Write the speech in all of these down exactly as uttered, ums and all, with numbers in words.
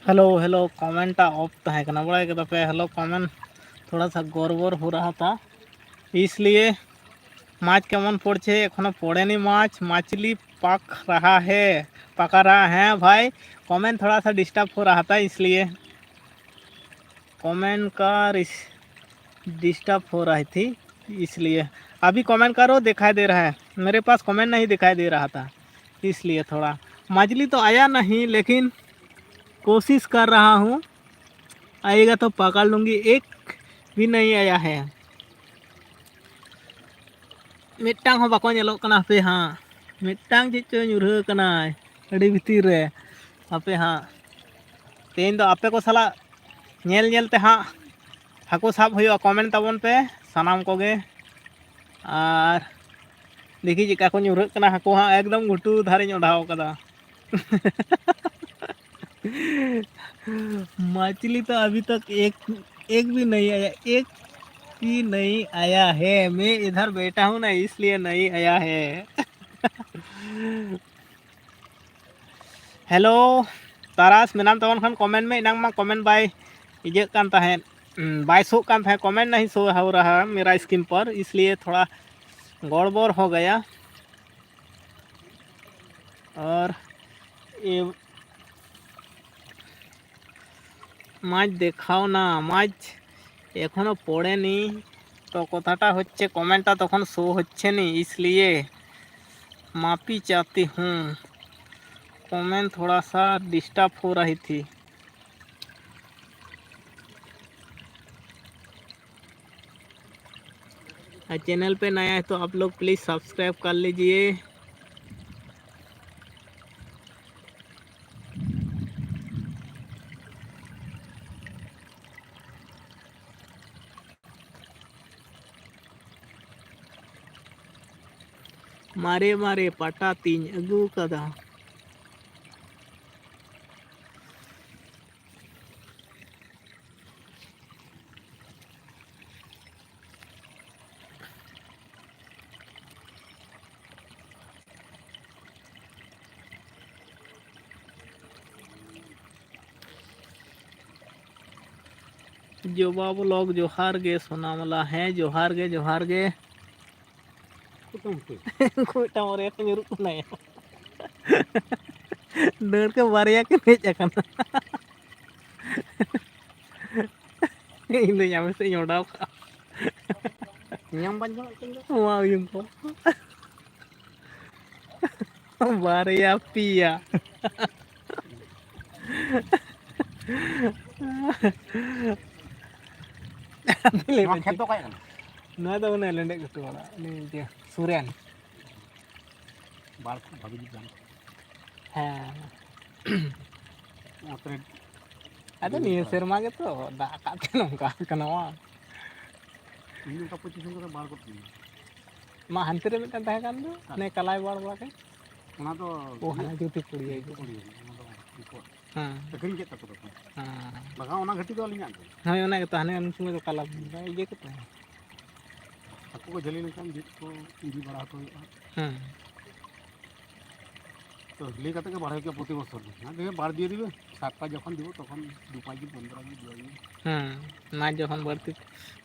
Hello hello, comment टा of ᱛᱟᱦᱮᱸ ᱠᱟᱱᱟ, ᱵᱟᱲᱟᱭ ᱠᱮᱫᱟ ᱯᱮ। हेलो, कमेंट थोड़ा सा गड़बड़ हो रहा था, इसलिए। माछ केमन पड़ছে? এখনো পড়েনি माछ। मछली पक रहा है, पका रहा है भाई। कमेंट थोड़ा सा डिस्टर्ब हो रहा था, इसलिए। कमेंट का डिस्टर्ब हो रही थी, इसलिए। अभी कमेंट करो, दिखाई दे रहा है। मेरे पास कमेंट नहीं दिखाई दे रहा था, इसलिए थोड़ा। मछली तो आया नहीं, लेकिन कोशिश कर रहा हूँ, आएगा तो पकड़ लूँगी। एक भी नहीं आया है, ᱢᱤᱫᱴᱟᱝ ᱦᱚᱸ ᱵᱟᱠᱚ ᱧᱮᱞᱚᱜ ᱠᱟᱱᱟ᱾ ᱦᱟᱯᱮ ᱦᱟᱸᱜ, ᱢᱤᱫᱴᱟᱝ ᱪᱮᱫ ᱪᱚᱭ ᱧᱩᱨᱦᱟᱹ ᱠᱟᱱᱟᱭ ᱟᱹᱰᱤ ᱵᱷᱤᱛᱤᱨ ᱨᱮ᱾ ᱦᱟᱯᱮ ᱦᱟᱸᱜ, ᱛᱮᱦᱮᱧ ᱫᱚ ᱟᱯᱮ ᱠᱚ ᱥᱟᱞᱟᱜ ᱧᱮᱞ ᱧᱮᱞ ᱛᱮ ᱦᱟᱸᱜ ᱦᱟᱹᱠᱩ ᱥᱟᱵ ᱦᱩᱭᱩᱜᱼᱟ᱾ ᱠᱚᱢᱮᱱᱴ ᱛᱟᱵᱚᱱ ᱯᱮ ᱥᱟᱱᱟᱢ ᱠᱚᱜᱮ᱾ ᱟᱨ ᱫᱮᱠᱷᱤ ᱪᱮᱫᱠᱟ ᱠᱚ ᱧᱩᱨᱦᱟᱹᱜ ᱠᱟᱱᱟ ᱦᱟᱹᱠᱩ ᱦᱟᱸᱜ, ᱮᱠᱫᱚᱢ ᱜᱷᱩᱴᱩ ᱫᱷᱟᱨᱮᱧ ᱚᱰᱟᱣ ᱠᱟᱫᱟ᱾ मछली तो अभी तक एक एक भी नहीं आया, एक भी नहीं आया है। मैं इधर बैठा हूँ ना, इसलिए नहीं आया है। हेलो, ᱛᱟᱨᱟᱥ ᱢᱮᱱᱟᱢ ᱛᱟᱵᱚᱱ ᱠᱷᱟᱱ ᱠᱚᱢᱮᱱᱴ ᱢᱮ᱾ ᱮᱱᱟᱝ ᱢᱟ ᱠᱚᱢᱮᱱᱴ ᱵᱟᱭ ᱤᱭᱟᱹᱜ ᱠᱟᱱ ᱛᱟᱦᱮᱸᱫ, ᱩᱸ, ᱵᱟᱭ ᱥᱳᱜ ᱠᱟᱱ ᱛᱟᱦᱮᱸᱫ, ᱠᱚᱢᱮᱱᱴ ᱱᱟᱦᱤ ᱥᱳ ᱦᱳ ᱨᱟᱦᱟ ᱢᱮᱨᱟ ᱥᱠᱨᱤᱱ ᱯᱚᱨ, ᱤᱥᱞᱤᱭᱮ ᱛᱷᱚᱲᱟ ᱜᱚᱲᱵᱚᱲ ᱦᱳ ᱜᱟᱭᱟ᱾ ᱟᱨ ᱮ মাছ দেখাও না, মাছ এখনো পড়েনি। তো কথাটা হচ্ছে কমেন্টটা তখন শো হচ্ছে নি, ইসলিয়ে माफी चाहती हूँ। कमेंट थोड़ा सा डिस्टर्ब हो रही थी। और चैनल पे नया है तो आप लोग प्लीज़ सब्सक्राइब कर लीजिए। ᱢᱟᱨᱮ ᱢᱟᱨᱮ ᱯᱟᱴᱟ ᱛᱤᱧ ᱟᱹᱜᱩ ᱠᱟᱫᱟ᱾ ᱡᱚᱵᱟ ᱵᱞᱚᱜ ᱡᱚᱦᱟᱨ ᱜᱮ ᱥᱳᱱᱟᱢᱟᱞᱟ᱾ ᱦᱮᱸ, ᱡᱚᱦᱟᱨ ᱜᱮ, ᱡᱚᱦᱟᱨ ᱜᱮ᱾ ᱠᱩᱴᱟᱹᱢ ᱯᱮ᱾ ᱩᱱᱠᱩ ᱢᱤᱫᱴᱟᱝ ᱵᱟᱨᱭᱟ ᱠᱚ ᱧᱩᱨᱩᱜ ᱠᱟᱱᱟ ᱭᱟ᱾ ᱰᱟᱹᱲ ᱠᱚ ᱵᱟᱨᱭᱟ ᱠᱤᱱ ᱦᱮᱡ ᱟᱠᱟᱱᱟ᱾ ᱤᱧ ᱫᱚ ᱧᱟᱢ ᱥᱮᱫ ᱤᱧ ᱚᱰᱟᱣ ᱠᱟᱜᱼᱟ᱾ ᱧᱟᱢ ᱵᱟᱧ ᱧᱟᱢᱮᱫ ᱠᱤᱱ ᱫᱚ᱾ ᱱᱚᱣᱟ ᱩᱭᱩᱝ ᱠᱚ᱾ ᱵᱟᱨᱭᱟ ᱯᱮᱭᱟ᱾ ᱱᱚᱣᱟ ᱠᱷᱮᱛ ᱫᱚ ᱚᱠᱟᱭ ᱠᱟᱱᱟ? ᱱᱚᱣᱟ ᱫᱚ ᱚᱱᱮ ᱞᱮᱸᱰᱮᱫ ᱜᱷᱩᱴᱩ ᱚᱲᱟᱜ, ᱩᱱᱤ ᱤᱭᱟᱹ ᱥᱩᱨᱮᱱ᱾ ᱵᱟᱲ ᱠᱷᱩᱵ ᱵᱷᱟᱜᱤ ᱡᱩᱛ ᱜᱟᱱ᱾ ᱦᱮᱸ᱾ ᱚᱱᱟ ᱯᱮᱨᱮᱡ ᱟᱫᱚ ᱱᱤᱭᱟᱹ ᱥᱮᱨᱢᱟ ᱜᱮᱛᱚ ᱫᱟᱜ ᱟᱠᱟᱫ ᱛᱮ ᱱᱚᱝᱠᱟ ᱠᱟᱱᱟ ᱵᱟᱝ? ᱤᱧ ᱚᱱᱠᱟ ᱯᱚᱸᱪᱤᱥ ᱫᱤᱱ ᱠᱚᱨᱮ ᱵᱟᱲ ᱜᱚᱫ ᱠᱤᱧ᱾ ᱢᱟ ᱦᱟᱱᱛᱮ ᱨᱮ ᱢᱤᱫᱴᱟᱝ ᱛᱟᱦᱮᱸ ᱠᱟᱱ ᱫᱚ, ᱚᱠᱟ? ᱦᱟᱱᱮ ᱠᱟᱞᱟᱭ ᱵᱟᱲ ᱵᱟᱲ ᱨᱮ᱾ ᱚᱱᱟ ᱫᱚ ᱳ, ᱦᱟᱱᱟ ᱡᱩᱛᱤ ᱯᱩᱲᱤᱭᱟᱹ᱾ ᱡᱩᱛᱤ ᱯᱩᱲᱤᱭᱟᱹ, ᱚᱱᱟ ᱫᱚ ᱩᱱᱠᱩᱣᱟᱜ᱾ ᱦᱮᱸ᱾ ᱟᱹᱠᱷᱨᱤᱧ ᱠᱮᱫ ᱛᱟᱠᱚ ᱫᱚᱠᱚ᱾ ᱦᱮᱸ᱾ ᱵᱟᱠᱷᱟᱱ ᱚᱱᱟ ᱜᱷᱟᱹᱴᱤ ᱫᱚ ᱟᱹᱞᱤᱧᱟᱜ ᱜᱮ᱾ ᱦᱳᱭ, ᱚᱱᱟ ᱜᱮᱛᱚ, ᱦᱟᱱᱮ ᱩᱱ ᱥᱚᱢᱚᱭ ᱫᱚ ᱠᱟᱞᱟ ᱤᱭᱟᱹ ᱠᱚ ᱛᱟᱦᱮᱸ᱾ ᱦᱟᱹᱠᱩ ᱠᱚ ᱡᱷᱟᱹᱞᱤ ᱞᱮᱱᱠᱷᱟᱱ ᱡᱩᱛ ᱠᱚ ᱤᱫᱤ ᱵᱟᱲᱟ ᱦᱚᱴᱚ ᱦᱩᱭᱩᱜᱼᱟ᱾ ᱦᱮᱸ᱾ ᱛᱚ, ᱞᱟᱹᱭ ᱠᱟᱛᱮ ᱜᱮ ᱵᱟᱲᱟᱭ ᱦᱩᱭᱩᱜᱼᱟ ᱯᱨᱚᱛᱤ ᱵᱚᱪᱷᱚᱨ ᱜᱮ᱾ ᱚᱱᱟ ᱛᱮᱜᱮ ᱵᱟᱲ ᱫᱤᱭᱮ ᱫᱤᱵᱮ, ᱥᱟᱛ ᱯᱟᱸᱪ ᱡᱚᱠᱷᱚᱱ ᱫᱤᱵᱚ, ᱛᱚᱠᱷᱚᱱ ᱫᱩ ᱯᱟᱸᱪ ᱫᱤᱱ, ᱯᱚᱱᱫᱽᱨᱚ ᱫᱤᱱ, ᱫᱩ ᱫᱤᱱ᱾ ᱦᱮᱸ, ᱢᱟ ᱡᱚᱠᱷᱚᱱ ᱵᱟᱹᱲᱛᱤ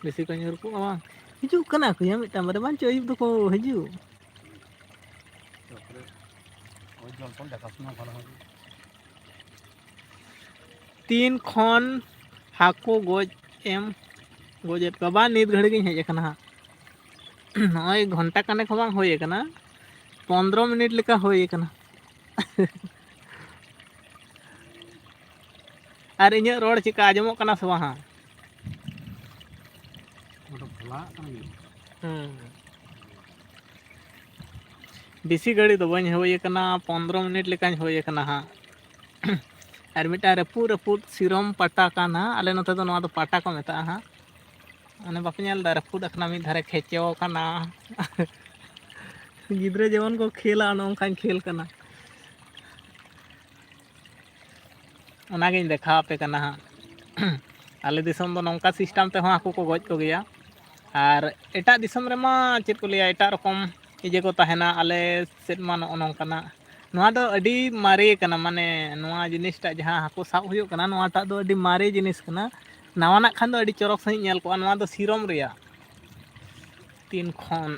ᱵᱮᱥᱤ ᱠᱚ ᱧᱩᱨ ᱠᱚᱜᱼᱟ ᱵᱟᱝ? ᱦᱤᱡᱩᱜ ᱠᱟᱱᱟ ᱠᱚ ᱭᱟ, ᱢᱤᱫᱴᱟᱝ ᱵᱟᱨᱭᱟ ᱵᱟᱝ ᱪᱚ ᱟᱹᱭᱩᱵ ᱫᱚᱠᱚ ᱦᱤᱡᱩᱜ᱾ ᱛᱟᱨᱯᱚᱨᱮ ᱳᱭ ᱡᱚᱞ ᱯᱷᱚᱞ ᱫᱮᱠᱷᱟᱥᱩᱱᱟ ᱵᱷᱟᱞᱚ ᱦᱚᱭ᱾ ᱛᱤᱱ ᱠᱷᱚᱱ ᱦᱟᱹᱠᱩ ᱜᱚᱡ ᱮᱢ ᱜᱚᱡᱮᱫ ᱠᱚᱣᱟ? ᱵᱟᱝ, ᱱᱤᱛ ᱜᱷᱟᱹᱲᱤᱡ ᱜᱤᱧ ᱦᱮᱡ ᱟᱠᱟᱱᱟ ᱦᱟᱸᱜ᱾ ᱱᱚᱜᱼᱚᱭ ᱜᱷᱚᱱᱴᱟ ᱠᱟᱱᱮᱠ ᱦᱚᱸ ᱵᱟᱝ ᱦᱩᱭ ᱟᱠᱟᱱᱟ, ᱯᱚᱱᱫᱽᱨᱚ ᱢᱤᱱᱤᱴ ᱞᱮᱠᱟ ᱦᱩᱭ ᱟᱠᱟᱱᱟ᱾ ᱟᱨ ᱤᱧᱟᱹᱜ ᱨᱚᱲ ᱪᱮᱠᱟ ᱟᱸᱡᱚᱢᱚᱜ ᱠᱟᱱᱟ ᱥᱮ ᱵᱟᱝ ᱦᱟᱸᱜ? ᱚᱸᱰᱮ ᱵᱷᱚᱞᱟᱜ ᱠᱟᱱᱟ ᱧᱮᱞ᱾ ᱦᱩᱸ᱾ ᱵᱮᱥᱤ ᱜᱷᱟᱹᱲᱤ ᱫᱚ ᱵᱟᱹᱧ ᱦᱩᱭ ᱟᱠᱟᱱᱟ, ᱯᱚᱱᱫᱽᱨᱚ ᱢᱤᱱᱤᱴ ᱞᱮᱠᱟᱧ ᱦᱩᱭ ᱟᱠᱟᱱᱟ ᱦᱟᱸᱜ᱾ ᱟᱨ ᱢᱤᱫᱴᱟᱝ ᱨᱟᱹᱯᱩᱫ ᱨᱟᱹᱯᱩᱫ ᱥᱤᱨᱚᱢ ᱯᱟᱴᱟ ᱠᱟᱱᱟ, ᱟᱞᱮ ᱱᱚᱛᱮ ᱫᱚ ᱱᱚᱣᱟ ᱫᱚ ᱯᱟᱴᱟ ᱠᱚ ᱢᱮᱛᱟᱜᱼᱟ ᱦᱟᱸᱜ᱾ ᱚᱱᱮ ᱵᱟᱯᱮ ᱧᱮᱞ ᱮᱫᱟ, ᱨᱟᱹᱯᱩᱫ ᱟᱠᱟᱱᱟ, ᱢᱤᱫ ᱫᱷᱟᱨᱮ ᱠᱷᱮᱪᱚ ᱟᱠᱟᱱᱟ᱾ ᱜᱤᱫᱽᱨᱟᱹ ᱡᱮᱢᱚᱱ ᱠᱚ ᱠᱷᱮᱞᱟ, ᱚᱱᱮ ᱚᱱᱠᱟᱧ ᱠᱷᱮᱞ ᱠᱟᱱᱟ᱾ ᱚᱱᱟᱜᱤᱧ ᱫᱮᱠᱷᱟᱣ ᱟᱯᱮ ᱠᱟᱱᱟ ᱦᱟᱸᱜ᱾ ᱟᱞᱮ ᱫᱤᱥᱚᱢ ᱫᱚ ᱱᱚᱝᱠᱟ system ᱛᱮᱦᱚᱸ ᱦᱟᱹᱠᱩ ᱠᱚ ᱜᱚᱡ ᱠᱚᱜᱮᱭᱟ᱾ ᱟᱨ ᱮᱴᱟᱜ ᱫᱤᱥᱚᱢ ᱨᱮᱢᱟ ᱪᱮᱫ ᱠᱚ ᱞᱟᱹᱭᱟ, ᱮᱴᱟᱜ ᱨᱚᱠᱚᱢ ᱤᱭᱟᱹ ᱠᱚ ᱛᱟᱦᱮᱱᱟ᱾ ᱟᱞᱮ ᱥᱮᱫ ᱢᱟ ᱱᱚᱜᱼᱚ ᱱᱚᱝᱠᱟᱱᱟᱜ, ᱱᱚᱣᱟ ᱫᱚ ᱟᱹᱰᱤ ᱢᱟᱨᱮ ᱠᱟᱱᱟ, ᱢᱟᱱᱮ ᱱᱚᱣᱟ ᱡᱤᱱᱤᱥᱴᱟᱜ ᱡᱟᱦᱟᱸ ᱦᱟᱹᱠᱩ ᱥᱟᱵ ᱦᱩᱭᱩᱜ ᱠᱟᱱᱟ, ᱱᱚᱣᱟᱴᱟᱜ ᱫᱚ ᱟᱹᱰᱤ ᱢᱟᱨᱮ ᱡᱤᱱᱤᱥ ᱠᱟᱱᱟ᱾ ᱱᱟᱣᱟᱱᱟᱜ ᱠᱷᱟᱱ ᱫᱚ ᱟᱹᱰᱤ ᱪᱚᱨᱚᱠ ᱥᱟᱺᱦᱤᱡ ᱧᱮᱞ ᱠᱚᱜᱼᱟ᱾ ᱱᱚᱣᱟ ᱫᱚ ᱥᱤᱨᱚᱢ ᱨᱮᱭᱟᱜ᱾ ᱛᱤᱱ ᱠᱷᱚᱱ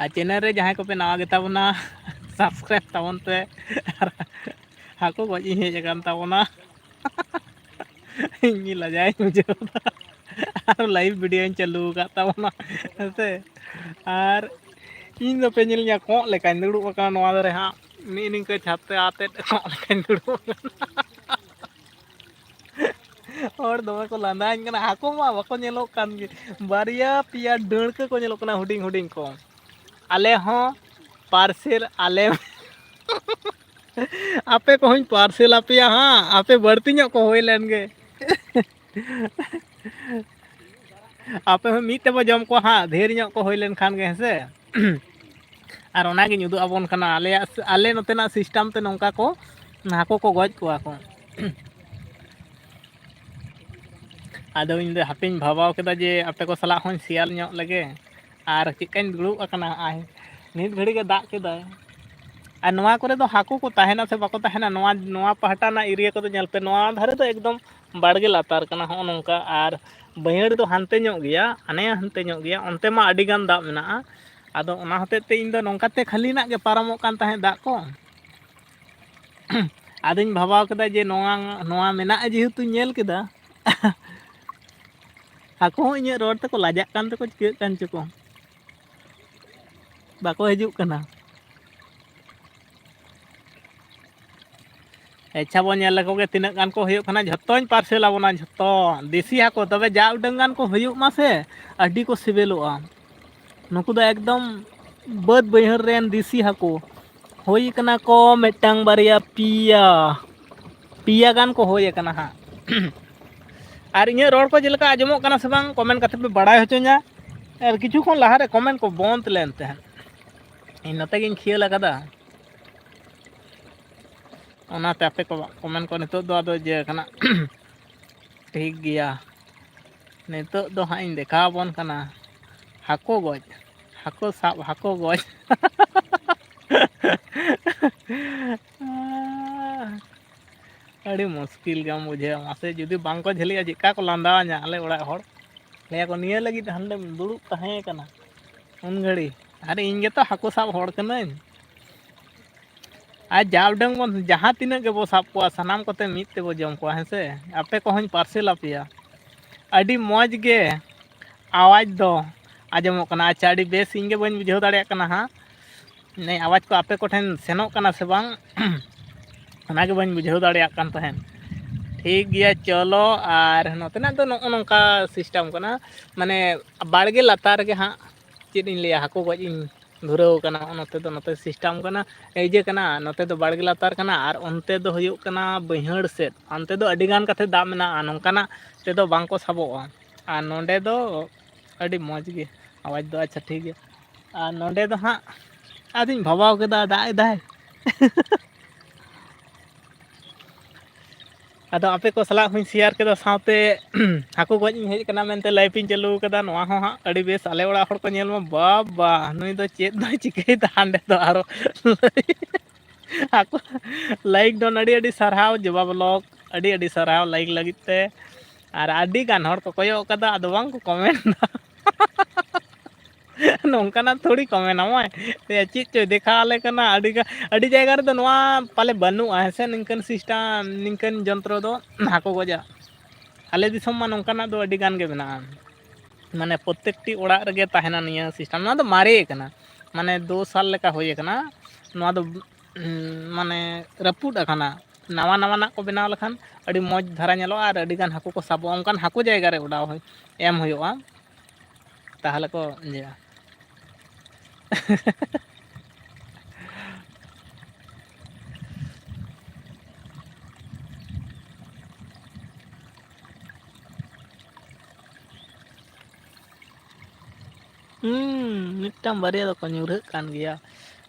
ᱟᱨ channel ᱨᱮ ᱡᱟᱦᱟᱸᱭ ᱠᱚᱯᱮ ᱱᱟᱣᱟ ᱜᱮᱛᱟ ᱵᱚᱱᱟ, subscribe ᱛᱟᱵᱚᱱ ᱯᱮ᱾ ᱟᱨ ᱦᱟᱹᱠᱩ ᱜᱚᱡ ᱤᱧ ᱦᱮᱡ ᱟᱠᱟᱱ ᱛᱟᱵᱚᱱᱟ᱾ ᱤᱧ ᱜᱮ ᱞᱟᱡᱟᱣ ᱤᱧ ᱵᱩᱡᱷᱟᱹᱣ ᱮᱫᱟ᱾ ᱟᱨ live video ᱧ ᱪᱟᱹᱞᱩ ᱟᱠᱟᱫ ᱛᱟᱵᱚᱱᱟ, ᱦᱮᱸ ᱥᱮ᱾ ᱟᱨ ᱤᱧ ᱫᱚ ᱯᱮ ᱧᱮᱞᱤᱧᱟ, ᱠᱚᱸᱜ ᱞᱮᱠᱟᱧ ᱫᱩᱲᱩᱵ ᱟᱠᱟᱱᱟ ᱱᱚᱣᱟ ᱫᱷᱟᱨᱮ ᱦᱟᱸᱜ, ᱱᱤᱜᱼᱤ ᱱᱤᱝᱠᱟᱹ ᱪᱷᱟᱛᱮ ᱟᱛᱮᱫ ᱠᱚᱸᱜ ᱞᱮᱠᱟᱧ ᱫᱩᱲᱩᱵ ᱟᱠᱟᱱᱟ᱾ ᱦᱚᱲ ᱫᱚᱢᱮ ᱠᱚ ᱞᱟᱸᱫᱟᱧ ᱠᱟᱱᱟ, ᱦᱟᱹᱠᱩ ᱢᱟ ᱵᱟᱠᱚ ᱧᱮᱞᱚᱜ ᱠᱟᱱ ᱜᱮ, ᱵᱟᱨᱭᱟ ᱯᱮᱭᱟ ᱰᱟᱹᱲᱠᱟᱹ ᱠᱚ ᱧᱮᱞᱚᱜ ᱠᱟᱱᱟ ᱦᱩᱰᱤᱧ ᱦᱩᱰᱤᱧ ᱠᱚ᱾ ᱟᱞᱮ ᱦᱚᱸ parcel ᱟᱞᱮ ᱟᱯᱮ ᱠᱚᱦᱚᱸᱧ parcel ᱟᱯᱮᱭᱟ ᱦᱟᱸᱜ, ᱟᱯᱮ ᱵᱟᱹᱲᱛᱤ ᱧᱚᱜ ᱠᱚ ᱦᱩᱭ ᱞᱮᱱ ᱜᱮ᱾ ᱟᱯᱮ ᱦᱚᱸ ᱢᱤᱫ ᱛᱮᱵᱚ ᱡᱚᱢ ᱠᱚᱣᱟ ᱦᱟᱸᱜ, ᱰᱷᱮᱨ ᱧᱚᱜ ᱠᱚ ᱦᱩᱭ ᱞᱮᱱ ᱠᱷᱟᱱ ᱜᱮ, ᱦᱮᱸ ᱥᱮ᱾ ᱟᱨ ᱚᱱᱟᱜᱤᱧ ᱩᱫᱩᱜ ᱟᱵᱚᱱ ᱠᱟᱱᱟ, ᱟᱞᱮᱭᱟᱜ, ᱟᱞᱮ ᱱᱚᱛᱮᱱᱟᱜ system ᱛᱮ ᱱᱚᱝᱠᱟ ᱠᱚ ᱦᱟᱹᱠᱩ ᱠᱚ ᱜᱚᱡ ᱠᱚᱣᱟ ᱠᱚ᱾ ᱟᱫᱚ ᱤᱧ ᱫᱚ ᱦᱟᱯᱮᱧ ᱵᱷᱟᱵᱟᱣ ᱠᱮᱫᱟ ᱡᱮ ᱟᱯᱮ ᱠᱚ ᱥᱟᱞᱟᱜ ᱦᱚᱸᱧ share ᱧᱚᱜ ᱞᱮᱜᱮ᱾ ᱟᱨ ᱪᱮᱫᱠᱟᱧ ᱫᱩᱲᱩᱵ ᱟᱠᱟᱱᱟ, ᱟᱭ, ᱱᱤᱛ ᱜᱷᱟᱹᱲᱤᱡ ᱜᱮ ᱫᱟᱜ ᱠᱮᱫᱟᱭ᱾ ᱟᱨ ᱱᱚᱣᱟ ᱠᱚᱨᱮ ᱫᱚ ᱦᱟᱹᱠᱩ ᱠᱚ ᱛᱟᱦᱮᱱᱟ ᱥᱮ ᱵᱟᱠᱚ ᱛᱟᱦᱮᱱᱟ, ᱱᱚᱣᱟ, ᱱᱚᱣᱟ ᱯᱟᱦᱴᱟ ᱨᱮᱱᱟᱜ area ᱠᱚᱫᱚ ᱧᱮᱞ ᱯᱮ, ᱱᱚᱣᱟ ᱫᱷᱟᱨᱮ ᱫᱚ ᱮᱠᱫᱚᱢ ᱵᱟᱲᱜᱮ ᱞᱟᱛᱟᱨ ᱠᱟᱱᱟ, ᱦᱚᱸᱜᱼᱚ ᱱᱚᱝᱠᱟ᱾ ᱟᱨ ᱵᱟᱹᱭᱦᱟᱹᱲ ᱫᱚ ᱦᱟᱱᱛᱮ ᱧᱚᱜ ᱜᱮᱭᱟ, ᱦᱟᱱᱮ ᱦᱟᱱᱛᱮ ᱧᱚᱜ ᱜᱮᱭᱟ, ᱚᱱᱛᱮ ᱢᱟ ᱟᱹᱰᱤ ᱜᱟᱱ ᱫᱟᱜ ᱢᱮᱱᱟᱜᱼᱟ᱾ ᱟᱫᱚ ᱚᱱᱟ ᱦᱚᱛᱮᱡ ᱛᱮ ᱤᱧ ᱫᱚ ᱱᱚᱝᱠᱟ ᱛᱮ ᱠᱷᱟᱹᱞᱤ ᱱᱟᱜ ᱜᱮ ᱯᱟᱨᱚᱢᱚᱜ ᱠᱟᱱ ᱛᱟᱦᱮᱸᱫ ᱫᱟᱜ ᱠᱚ᱾ ᱟᱫᱚᱧ ᱵᱷᱟᱵᱟᱣ ᱠᱮᱫᱟ ᱡᱮ ᱱᱚᱣᱟ, ᱱᱚᱣᱟ ᱢᱮᱱᱟᱜᱼᱟ ᱡᱮᱦᱮᱛᱩᱧ ᱧᱮᱞ ᱠᱮᱫᱟ, ᱟᱠᱚ ᱦᱚᱸ ᱤᱧᱟᱹᱜ ᱨᱚᱲ ᱛᱮᱠᱚ ᱞᱟᱡᱟᱜ ᱠᱟᱱ ᱛᱮᱠᱚ ᱪᱤᱠᱟᱹᱜ ᱠᱟᱱ ᱪᱚ ᱠᱚ, ᱵᱟᱠᱚ ᱦᱤᱡᱩᱜ ᱠᱟᱱᱟ᱾ ᱟᱪᱪᱷᱟ, ᱵᱚᱱ ᱧᱮᱞ ᱞᱮᱠᱚ ᱜᱮ ᱛᱤᱱᱟᱹᱜ ᱜᱟᱱ ᱠᱚ ᱦᱩᱭᱩᱜ ᱠᱟᱱᱟ, ᱡᱷᱚᱛᱚᱧ parcel ᱟᱵᱚᱱᱟ, ᱡᱷᱚᱛᱚ ᱫᱮᱥᱤ ᱦᱟᱹᱠᱩ᱾ ᱛᱚᱵᱮ ᱡᱟ ᱩᱰᱟᱹᱝ ᱜᱟᱱ ᱠᱚ ᱦᱩᱭᱩᱜ ᱢᱟ ᱥᱮ, ᱟᱹᱰᱤ ᱠᱚ ᱥᱤᱵᱤᱞᱚᱜᱼᱟ᱾ ᱱᱩᱠᱩ ᱫᱚ ᱮᱠᱫᱚᱢ ᱵᱟᱹᱫᱽ ᱵᱟᱹᱭᱦᱟᱹᱲ ᱨᱮᱱ ᱫᱮᱥᱤ ᱦᱟᱹᱠᱩ᱾ ᱦᱩᱭ ᱠᱟᱱᱟ ᱠᱚ ᱢᱤᱫᱴᱟᱝ, ᱵᱟᱨᱭᱟ, ᱯᱮᱭᱟ, ᱯᱮᱭᱟ ᱜᱟᱱ ᱠᱚ ᱦᱩᱭ ᱟᱠᱟᱱᱟ ᱦᱟᱸᱜ᱾ ᱟᱨ ᱤᱧᱟᱹᱜ ᱨᱚᱲ ᱠᱚ ᱪᱮᱫ ᱞᱮᱠᱟ ᱟᱸᱡᱚᱢᱚᱜ ᱠᱟᱱᱟ ᱥᱮ ᱵᱟᱝ, comment ᱠᱟᱛᱮ ᱯᱮ ᱵᱟᱲᱟᱭ ᱦᱚᱪᱚᱧᱟ᱾ ᱟᱨ ᱠᱤᱪᱷᱩ ᱠᱷᱚᱱ ᱞᱟᱦᱟ ᱨᱮ comment ᱠᱚ ᱵᱚᱱᱫ ᱞᱮᱱ ᱛᱟᱦᱮᱸᱫ, ᱤᱧ ᱱᱚᱛᱮ ᱜᱤᱧ ᱠᱷᱤᱭᱟᱹᱞ ᱟᱠᱟᱫᱟ᱾ ᱚᱱᱟᱛᱮ ᱟᱯᱮ ᱠᱚ comment ᱠᱚ ᱱᱤᱛᱚᱜ ᱫᱚ ᱟᱫᱚ ᱤᱭᱟᱹ ᱠᱟᱱᱟ᱾ ᱴᱷᱤᱠ ᱜᱮᱭᱟ, ᱱᱤᱛᱚᱜ ᱫᱚ ᱦᱟᱸᱜ ᱤᱧ ᱫᱮᱠᱷᱟᱣ ᱟᱵᱚᱱ ᱠᱟᱱᱟ ᱦᱟᱹᱠᱩ ᱜᱚᱡ, ᱦᱟᱹᱠᱩ ᱥᱟᱵ, ᱦᱟᱹᱠᱩ ᱜᱚᱡ᱾ ᱟᱹᱰᱤ ᱢᱩᱥᱠᱤᱞ ᱜᱮᱢ ᱵᱩᱡᱷᱟᱹᱣᱟ ᱢᱟᱥᱮ, ᱡᱩᱫᱤ ᱵᱟᱝ ᱠᱚ ᱡᱷᱟᱹᱞᱤᱜᱼᱟ, ᱪᱮᱫᱠᱟ ᱠᱚ ᱞᱟᱸᱫᱟᱣᱟᱹᱧᱟ ᱟᱞᱮ ᱚᱲᱟᱜ ᱦᱚᱲ᱾ ᱞᱟᱹᱭᱟᱠᱚ, "ᱱᱤᱭᱟᱹ ᱞᱟᱹᱜᱤᱫ ᱦᱟᱸᱰᱮᱢ ᱫᱩᱲᱩᱵ ᱛᱟᱦᱮᱸ ᱠᱟᱱᱟ ᱩᱱ ᱜᱷᱟᱹᱲᱤ, ᱟᱨ ᱤᱧ ᱜᱮᱛᱚ ᱦᱟᱹᱠᱩ ᱥᱟᱵ ᱦᱚᱲ ᱠᱟᱹᱱᱟᱹᱧ?" ᱟᱨ ᱡᱟ ᱩᱰᱟᱹᱝ ᱵᱚᱱ, ᱡᱟᱦᱟᱸ ᱛᱤᱱᱟᱹᱜ ᱜᱮᱵᱚ ᱥᱟᱵ ᱠᱚᱣᱟ, ᱥᱟᱱᱟᱢ ᱠᱚᱛᱮ ᱢᱤᱫ ᱛᱮᱵᱚ ᱡᱚᱢ ᱠᱚᱣᱟ, ᱦᱮᱸ ᱥᱮ? ᱟᱯᱮ ᱠᱚᱦᱚᱸᱧ ᱯᱟᱨᱥᱮᱞ ᱟᱯᱮᱭᱟ᱾ ᱟᱹᱰᱤ ᱢᱚᱡᱽ ᱜᱮ ᱟᱣᱟᱡᱽ ᱫᱚ ᱟᱸᱡᱚᱢᱚᱜ ᱠᱟᱱᱟ᱾ ᱟᱪᱪᱷᱟ, ᱟᱹᱰᱤ ᱵᱮᱥ, ᱤᱧ ᱜᱮ ᱵᱟᱹᱧ ᱵᱩᱡᱷᱟᱹᱣ ᱫᱟᱲᱮᱭᱟᱜ ᱠᱟᱱᱟ ᱦᱟᱸᱜ, ᱱᱤᱭᱟᱹ ᱟᱣᱟᱡᱽ ᱠᱚ ᱟᱯᱮ ᱠᱚᱴᱷᱮᱱ ᱥᱮᱱᱚᱜ ᱠᱟᱱᱟ ᱥᱮ ᱵᱟᱝ? ᱚᱱᱟᱜᱮ ᱵᱟᱹᱧ ᱵᱩᱡᱷᱟᱹᱣ ᱫᱟᱲᱮᱭᱟᱜ ᱠᱟᱱ ᱛᱟᱦᱮᱸᱫ᱾ ᱴᱷᱤᱠ ᱜᱮᱭᱟ, ᱪᱚᱞᱚ᱾ ᱟᱨ ᱱᱚᱛᱮᱱᱟᱜ ᱫᱚ ᱱᱚᱜᱼᱚ ᱱᱚᱝᱠᱟ ᱥᱤᱥᱴᱮᱢ ᱠᱟᱱᱟ, ᱢᱟᱱᱮ ᱵᱟᱲᱜᱮ ᱞᱟᱛᱟᱨ ᱨᱮᱜᱮ ᱦᱟᱸᱜ, ᱪᱮᱫ ᱤᱧ ᱞᱟᱹᱭᱟ, ᱦᱟᱹᱠᱩ ᱜᱚᱡ ᱤᱧ ᱫᱷᱩᱨᱟᱹᱣ ᱠᱟᱱᱟ᱾ ᱱᱚᱛᱮ ᱫᱚ, ᱱᱚᱛᱮ ᱥᱤᱥᱴᱮᱢ ᱠᱟᱱᱟ, ᱤᱭᱟᱹ ᱠᱟᱱᱟ, ᱱᱚᱛᱮ ᱫᱚ ᱵᱟᱲᱜᱮ ᱞᱟᱛᱟᱨ ᱠᱟᱱᱟ, ᱟᱨ ᱚᱱᱛᱮ ᱫᱚ ᱦᱩᱭᱩᱜ ᱠᱟᱱᱟ ᱵᱟᱹᱭᱦᱟᱹᱲ ᱥᱮᱫ᱾ ᱚᱱᱛᱮ ᱫᱚ ᱟᱹᱰᱤ ᱜᱟᱱ ᱠᱟᱛᱮ ᱫᱟᱜ ᱢᱮᱱᱟᱜᱼᱟ, ᱱᱚᱝᱠᱟᱱᱟᱜ ᱛᱮᱫᱚ ᱵᱟᱝ ᱠᱚ ᱥᱟᱵᱚᱜᱼᱟ᱾ ᱟᱨ ᱱᱚᱸᱰᱮ ᱫᱚ ᱟᱹᱰᱤ ᱢᱚᱡᱽ ᱜᱮ ᱟᱣᱟᱡᱽ ᱫᱚ᱾ ᱟᱪᱪᱷᱟ, ᱴᱷᱤᱠ ᱜᱮᱭᱟ᱾ ᱟᱨ ᱱᱚᱸᱰᱮ ᱫᱚ ᱦᱟᱸᱜ ᱟᱫᱚᱧ ᱵᱷᱟᱵᱟᱣ ᱠᱮᱫᱟ, ᱫᱟᱜ ᱮᱫᱟᱭ᱾ ᱟᱫᱚ ᱟᱯᱮ ᱠᱚ ᱥᱟᱞᱟᱜ ᱦᱚᱸᱧ ᱥᱮᱭᱟᱨ ᱠᱮᱫᱟ, ᱥᱟᱶᱛᱮ ᱦᱟᱹᱠᱩ ᱜᱚᱡ ᱤᱧ ᱦᱮᱡ ᱠᱟᱱᱟ ᱢᱮᱱᱛᱮ ᱞᱟᱭᱤᱵᱷ ᱤᱧ ᱪᱟᱹᱞᱩ ᱠᱟᱫᱟ᱾ ᱱᱚᱣᱟ ᱦᱚᱸ ᱦᱟᱸᱜ ᱟᱹᱰᱤ ᱵᱮᱥ, ᱟᱞᱮ ᱚᱲᱟᱜ ᱦᱚᱲ ᱠᱚ ᱧᱮᱞ ᱢᱟ, "ᱵᱟᱵᱟ, ᱱᱩᱭ ᱫᱚ ᱪᱮᱫ ᱫᱚᱭ ᱪᱤᱠᱟᱹᱭᱮᱫᱟ ᱦᱟᱸᱰᱮ ᱫᱚ ᱟᱨᱚ?" ᱦᱟᱹᱠᱩ ᱞᱟᱭᱤᱠ ᱰᱚᱱ, ᱟᱹᱰᱤ ᱟᱹᱰᱤ ᱥᱟᱨᱦᱟᱣ ᱡᱚᱵᱟ ᱵᱞᱚᱜ, ᱟᱹᱰᱤ ᱟᱹᱰᱤ ᱥᱟᱨᱦᱟᱣ ᱞᱟᱭᱤᱠ ᱞᱟᱹᱜᱤᱫ ᱛᱮ᱾ ᱟᱨ ᱟᱹᱰᱤ ᱜᱟᱱ ᱦᱚᱲ ᱠᱚ ᱠᱚᱭᱚᱜ ᱠᱟᱫᱟ, ᱟᱫᱚ ᱵᱟᱝ ᱠᱚ ᱠᱚᱢᱮᱱᱴ ᱫᱟ᱾ ᱱᱚᱝᱠᱟᱱᱟᱜ ᱛᱷᱚᱲᱤ ᱠᱚ ᱢᱮᱱᱟ, ᱢᱟᱭ ᱪᱮᱫ ᱪᱚᱭ ᱫᱮᱠᱷᱟᱣ ᱟᱞᱮ ᱠᱟᱱᱟ᱾ ᱟᱹᱰᱤ ᱜᱟ-, ᱟᱹᱰᱤ ᱡᱟᱭᱜᱟ ᱨᱮᱫᱚ ᱱᱚᱣᱟ ᱯᱟᱞᱮ ᱵᱟᱹᱱᱩᱜᱼᱟ, ᱦᱮᱸ ᱥᱮ, ᱱᱤᱝᱠᱟᱹᱱ ᱥᱤᱥᱴᱮᱢ, ᱱᱤᱝᱠᱟᱹᱱ ᱡᱚᱱᱛᱨᱚ ᱫᱚ ᱦᱟᱹᱠᱩ ᱜᱚᱡᱟᱜ᱾ ᱟᱞᱮ ᱫᱤᱥᱚᱢ ᱢᱟ ᱱᱚᱝᱠᱟᱱᱟᱜ ᱫᱚ ᱟᱹᱰᱤ ᱜᱟᱱ ᱜᱮ ᱢᱮᱱᱟᱜᱼᱟ, ᱢᱟᱱᱮ ᱯᱨᱚᱛᱮᱠᱴᱤ ᱚᱲᱟᱜ ᱨᱮᱜᱮ ᱛᱟᱦᱮᱱᱟ ᱱᱤᱭᱟᱹ ᱥᱤᱥᱴᱮᱢ᱾ ᱱᱚᱣᱟ ᱫᱚ ᱢᱟᱨᱮ ᱠᱟᱱᱟ, ᱢᱟᱱᱮ ᱫᱩ ᱥᱟᱞ ᱞᱮᱠᱟ ᱦᱩᱭ ᱟᱠᱟᱱᱟ᱾ ᱱᱚᱣᱟ ᱫᱚ, ᱩᱸ, ᱢᱟᱱᱮ ᱨᱟᱹᱯᱩᱫ ᱟᱠᱟᱱᱟ᱾ ᱱᱟᱣᱟ ᱱᱟᱣᱟᱱᱟᱜ ᱠᱚ ᱵᱮᱱᱟᱣ ᱞᱮᱠᱷᱟᱱ ᱟᱹᱰᱤ ᱢᱚᱡᱽ ᱫᱷᱟᱨᱟ ᱧᱮᱞᱚᱜᱼᱟ ᱟᱨ ᱟᱹᱰᱤ ᱜᱟᱱ ᱦᱟᱹᱠᱩ ᱠᱚ ᱥᱟᱵᱚᱜᱼᱟ᱾ ᱚᱱᱠᱟᱱ ᱦᱟᱹᱠᱩ ᱡᱟᱭᱜᱟ ᱨᱮ ᱚᱰᱟᱣ ᱦᱩᱭ-, ᱮᱢ ᱦᱩᱭᱩᱜᱼᱟ᱾ ᱛᱟᱦᱚᱞᱮ ᱠᱚ ᱤᱭᱟᱹᱜᱼᱟ᱾ ᱦᱩᱸ, ᱢᱤᱫᱴᱟᱝ ᱵᱟᱨᱭᱟ ᱫᱚᱠᱚ ᱧᱩᱨᱦᱟᱹᱜ ᱠᱟᱱ ᱜᱮᱭᱟ᱾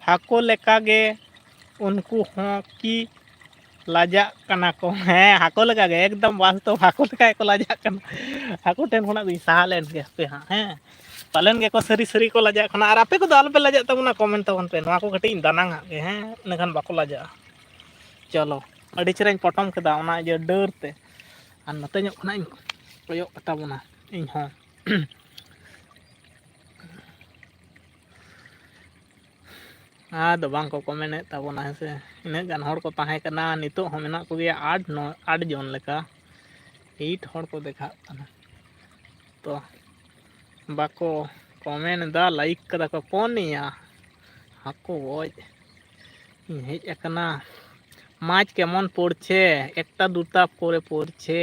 ᱦᱟᱹᱠᱩ ᱞᱮᱠᱟᱜᱮ ᱩᱱᱠᱩ ᱦᱚᱸ ᱠᱤ ᱞᱟᱡᱟᱜ ᱠᱟᱱᱟ ᱠᱚ? ᱦᱮᱸ, ᱦᱟᱹᱠᱩ ᱞᱮᱠᱟᱜᱮ, ᱮᱠᱫᱚᱢ ᱵᱟᱥᱛᱚᱵ ᱦᱟᱹᱠᱩ ᱞᱮᱠᱟ ᱜᱮᱠᱚ ᱞᱟᱡᱟᱜ ᱠᱟᱱᱟ᱾ ᱦᱟᱹᱠᱩ ᱴᱷᱮᱱ ᱠᱷᱚᱱᱟᱜ ᱫᱚᱧ ᱥᱟᱦᱟ ᱞᱮᱱ ᱜᱮ ᱦᱟᱯᱮ ᱦᱟᱸᱜ, ᱦᱮᱸ᱾ ᱯᱟᱞᱮᱱ ᱜᱮᱠᱚ ᱥᱟᱹᱨᱤ ᱥᱟᱹᱨᱤ ᱠᱚ ᱞᱟᱡᱟᱜ ᱠᱟᱱᱟ᱾ ᱟᱨ ᱟᱯᱮ ᱠᱚᱫᱚ ᱟᱞᱚᱯᱮ ᱞᱟᱡᱟᱜ ᱛᱟᱵᱚᱱᱟ, ᱠᱚᱢᱮᱱᱴ ᱛᱟᱵᱚᱱ ᱯᱮ᱾ ᱱᱚᱣᱟ ᱠᱚ ᱠᱟᱹᱴᱤᱡ ᱤᱧ ᱫᱟᱱᱟᱝ ᱟᱜ ᱜᱮ, ᱦᱮᱸ, ᱤᱱᱟᱹᱠᱷᱟᱱ ᱵᱟᱠᱚ ᱞᱟᱡᱟᱜᱼᱟ᱾ ᱪᱚᱞᱚ, ᱟᱹᱰᱤ ᱪᱮᱦᱨᱟᱧ ᱯᱚᱴᱚᱢ ᱠᱮᱫᱟ ᱚᱱᱟ ᱤᱭᱟᱹ ᱰᱟᱹᱨ ᱛᱮ᱾ ᱟᱨ ᱱᱚᱛᱮ ᱧᱚᱜ ᱠᱷᱚᱱᱟᱜ ᱤᱧ ᱠᱚᱭᱚᱜ ᱠᱟᱛᱟ ᱵᱚᱱᱟ ᱤᱧ ᱦᱚᱸ᱾ ᱟᱫᱚ ᱵᱟᱝ ᱠᱚ ᱠᱚᱢᱮᱱᱴ ᱮᱫ ᱛᱟᱵᱚᱱᱟ, ᱦᱮᱸ ᱥᱮ᱾ ᱤᱱᱟᱹᱜ ᱜᱟᱱ ᱦᱚᱲ ᱠᱚ ᱛᱟᱦᱮᱸ ᱠᱟᱱᱟ, ᱱᱤᱛᱚᱜ ᱦᱚᱸ ᱢᱮᱱᱟᱜ ᱠᱚᱜᱮᱭᱟ ᱟᱴ, ᱱᱚ, ᱟᱴ ᱡᱚᱱ ᱞᱮᱠᱟ᱾ ᱮᱭᱤᱴ ᱦᱚᱲ ᱠᱚ ᱫᱮᱠᱷᱟᱜ ᱠᱟᱱᱟ᱾ ᱛᱚ, ᱵᱟᱠᱚ ᱠᱚᱢᱮᱱᱴ ᱮᱫᱟ, ᱞᱟᱭᱤᱠ ᱠᱟᱫᱟ ᱠᱚ᱾ ᱯᱚᱱᱭᱟ ᱦᱟᱹᱠᱩ ᱜᱚᱡ ᱤᱧ ᱦᱮᱡ ᱟᱠᱟᱱᱟ᱾ ᱢᱟᱪ ᱠᱮᱢᱚᱱ ᱯᱚᱲᱪᱷᱮ, ᱮᱠᱴᱟ ᱫᱩᱴᱟ ᱠᱚᱨᱮ ᱯᱚᱲᱪᱷᱮ᱾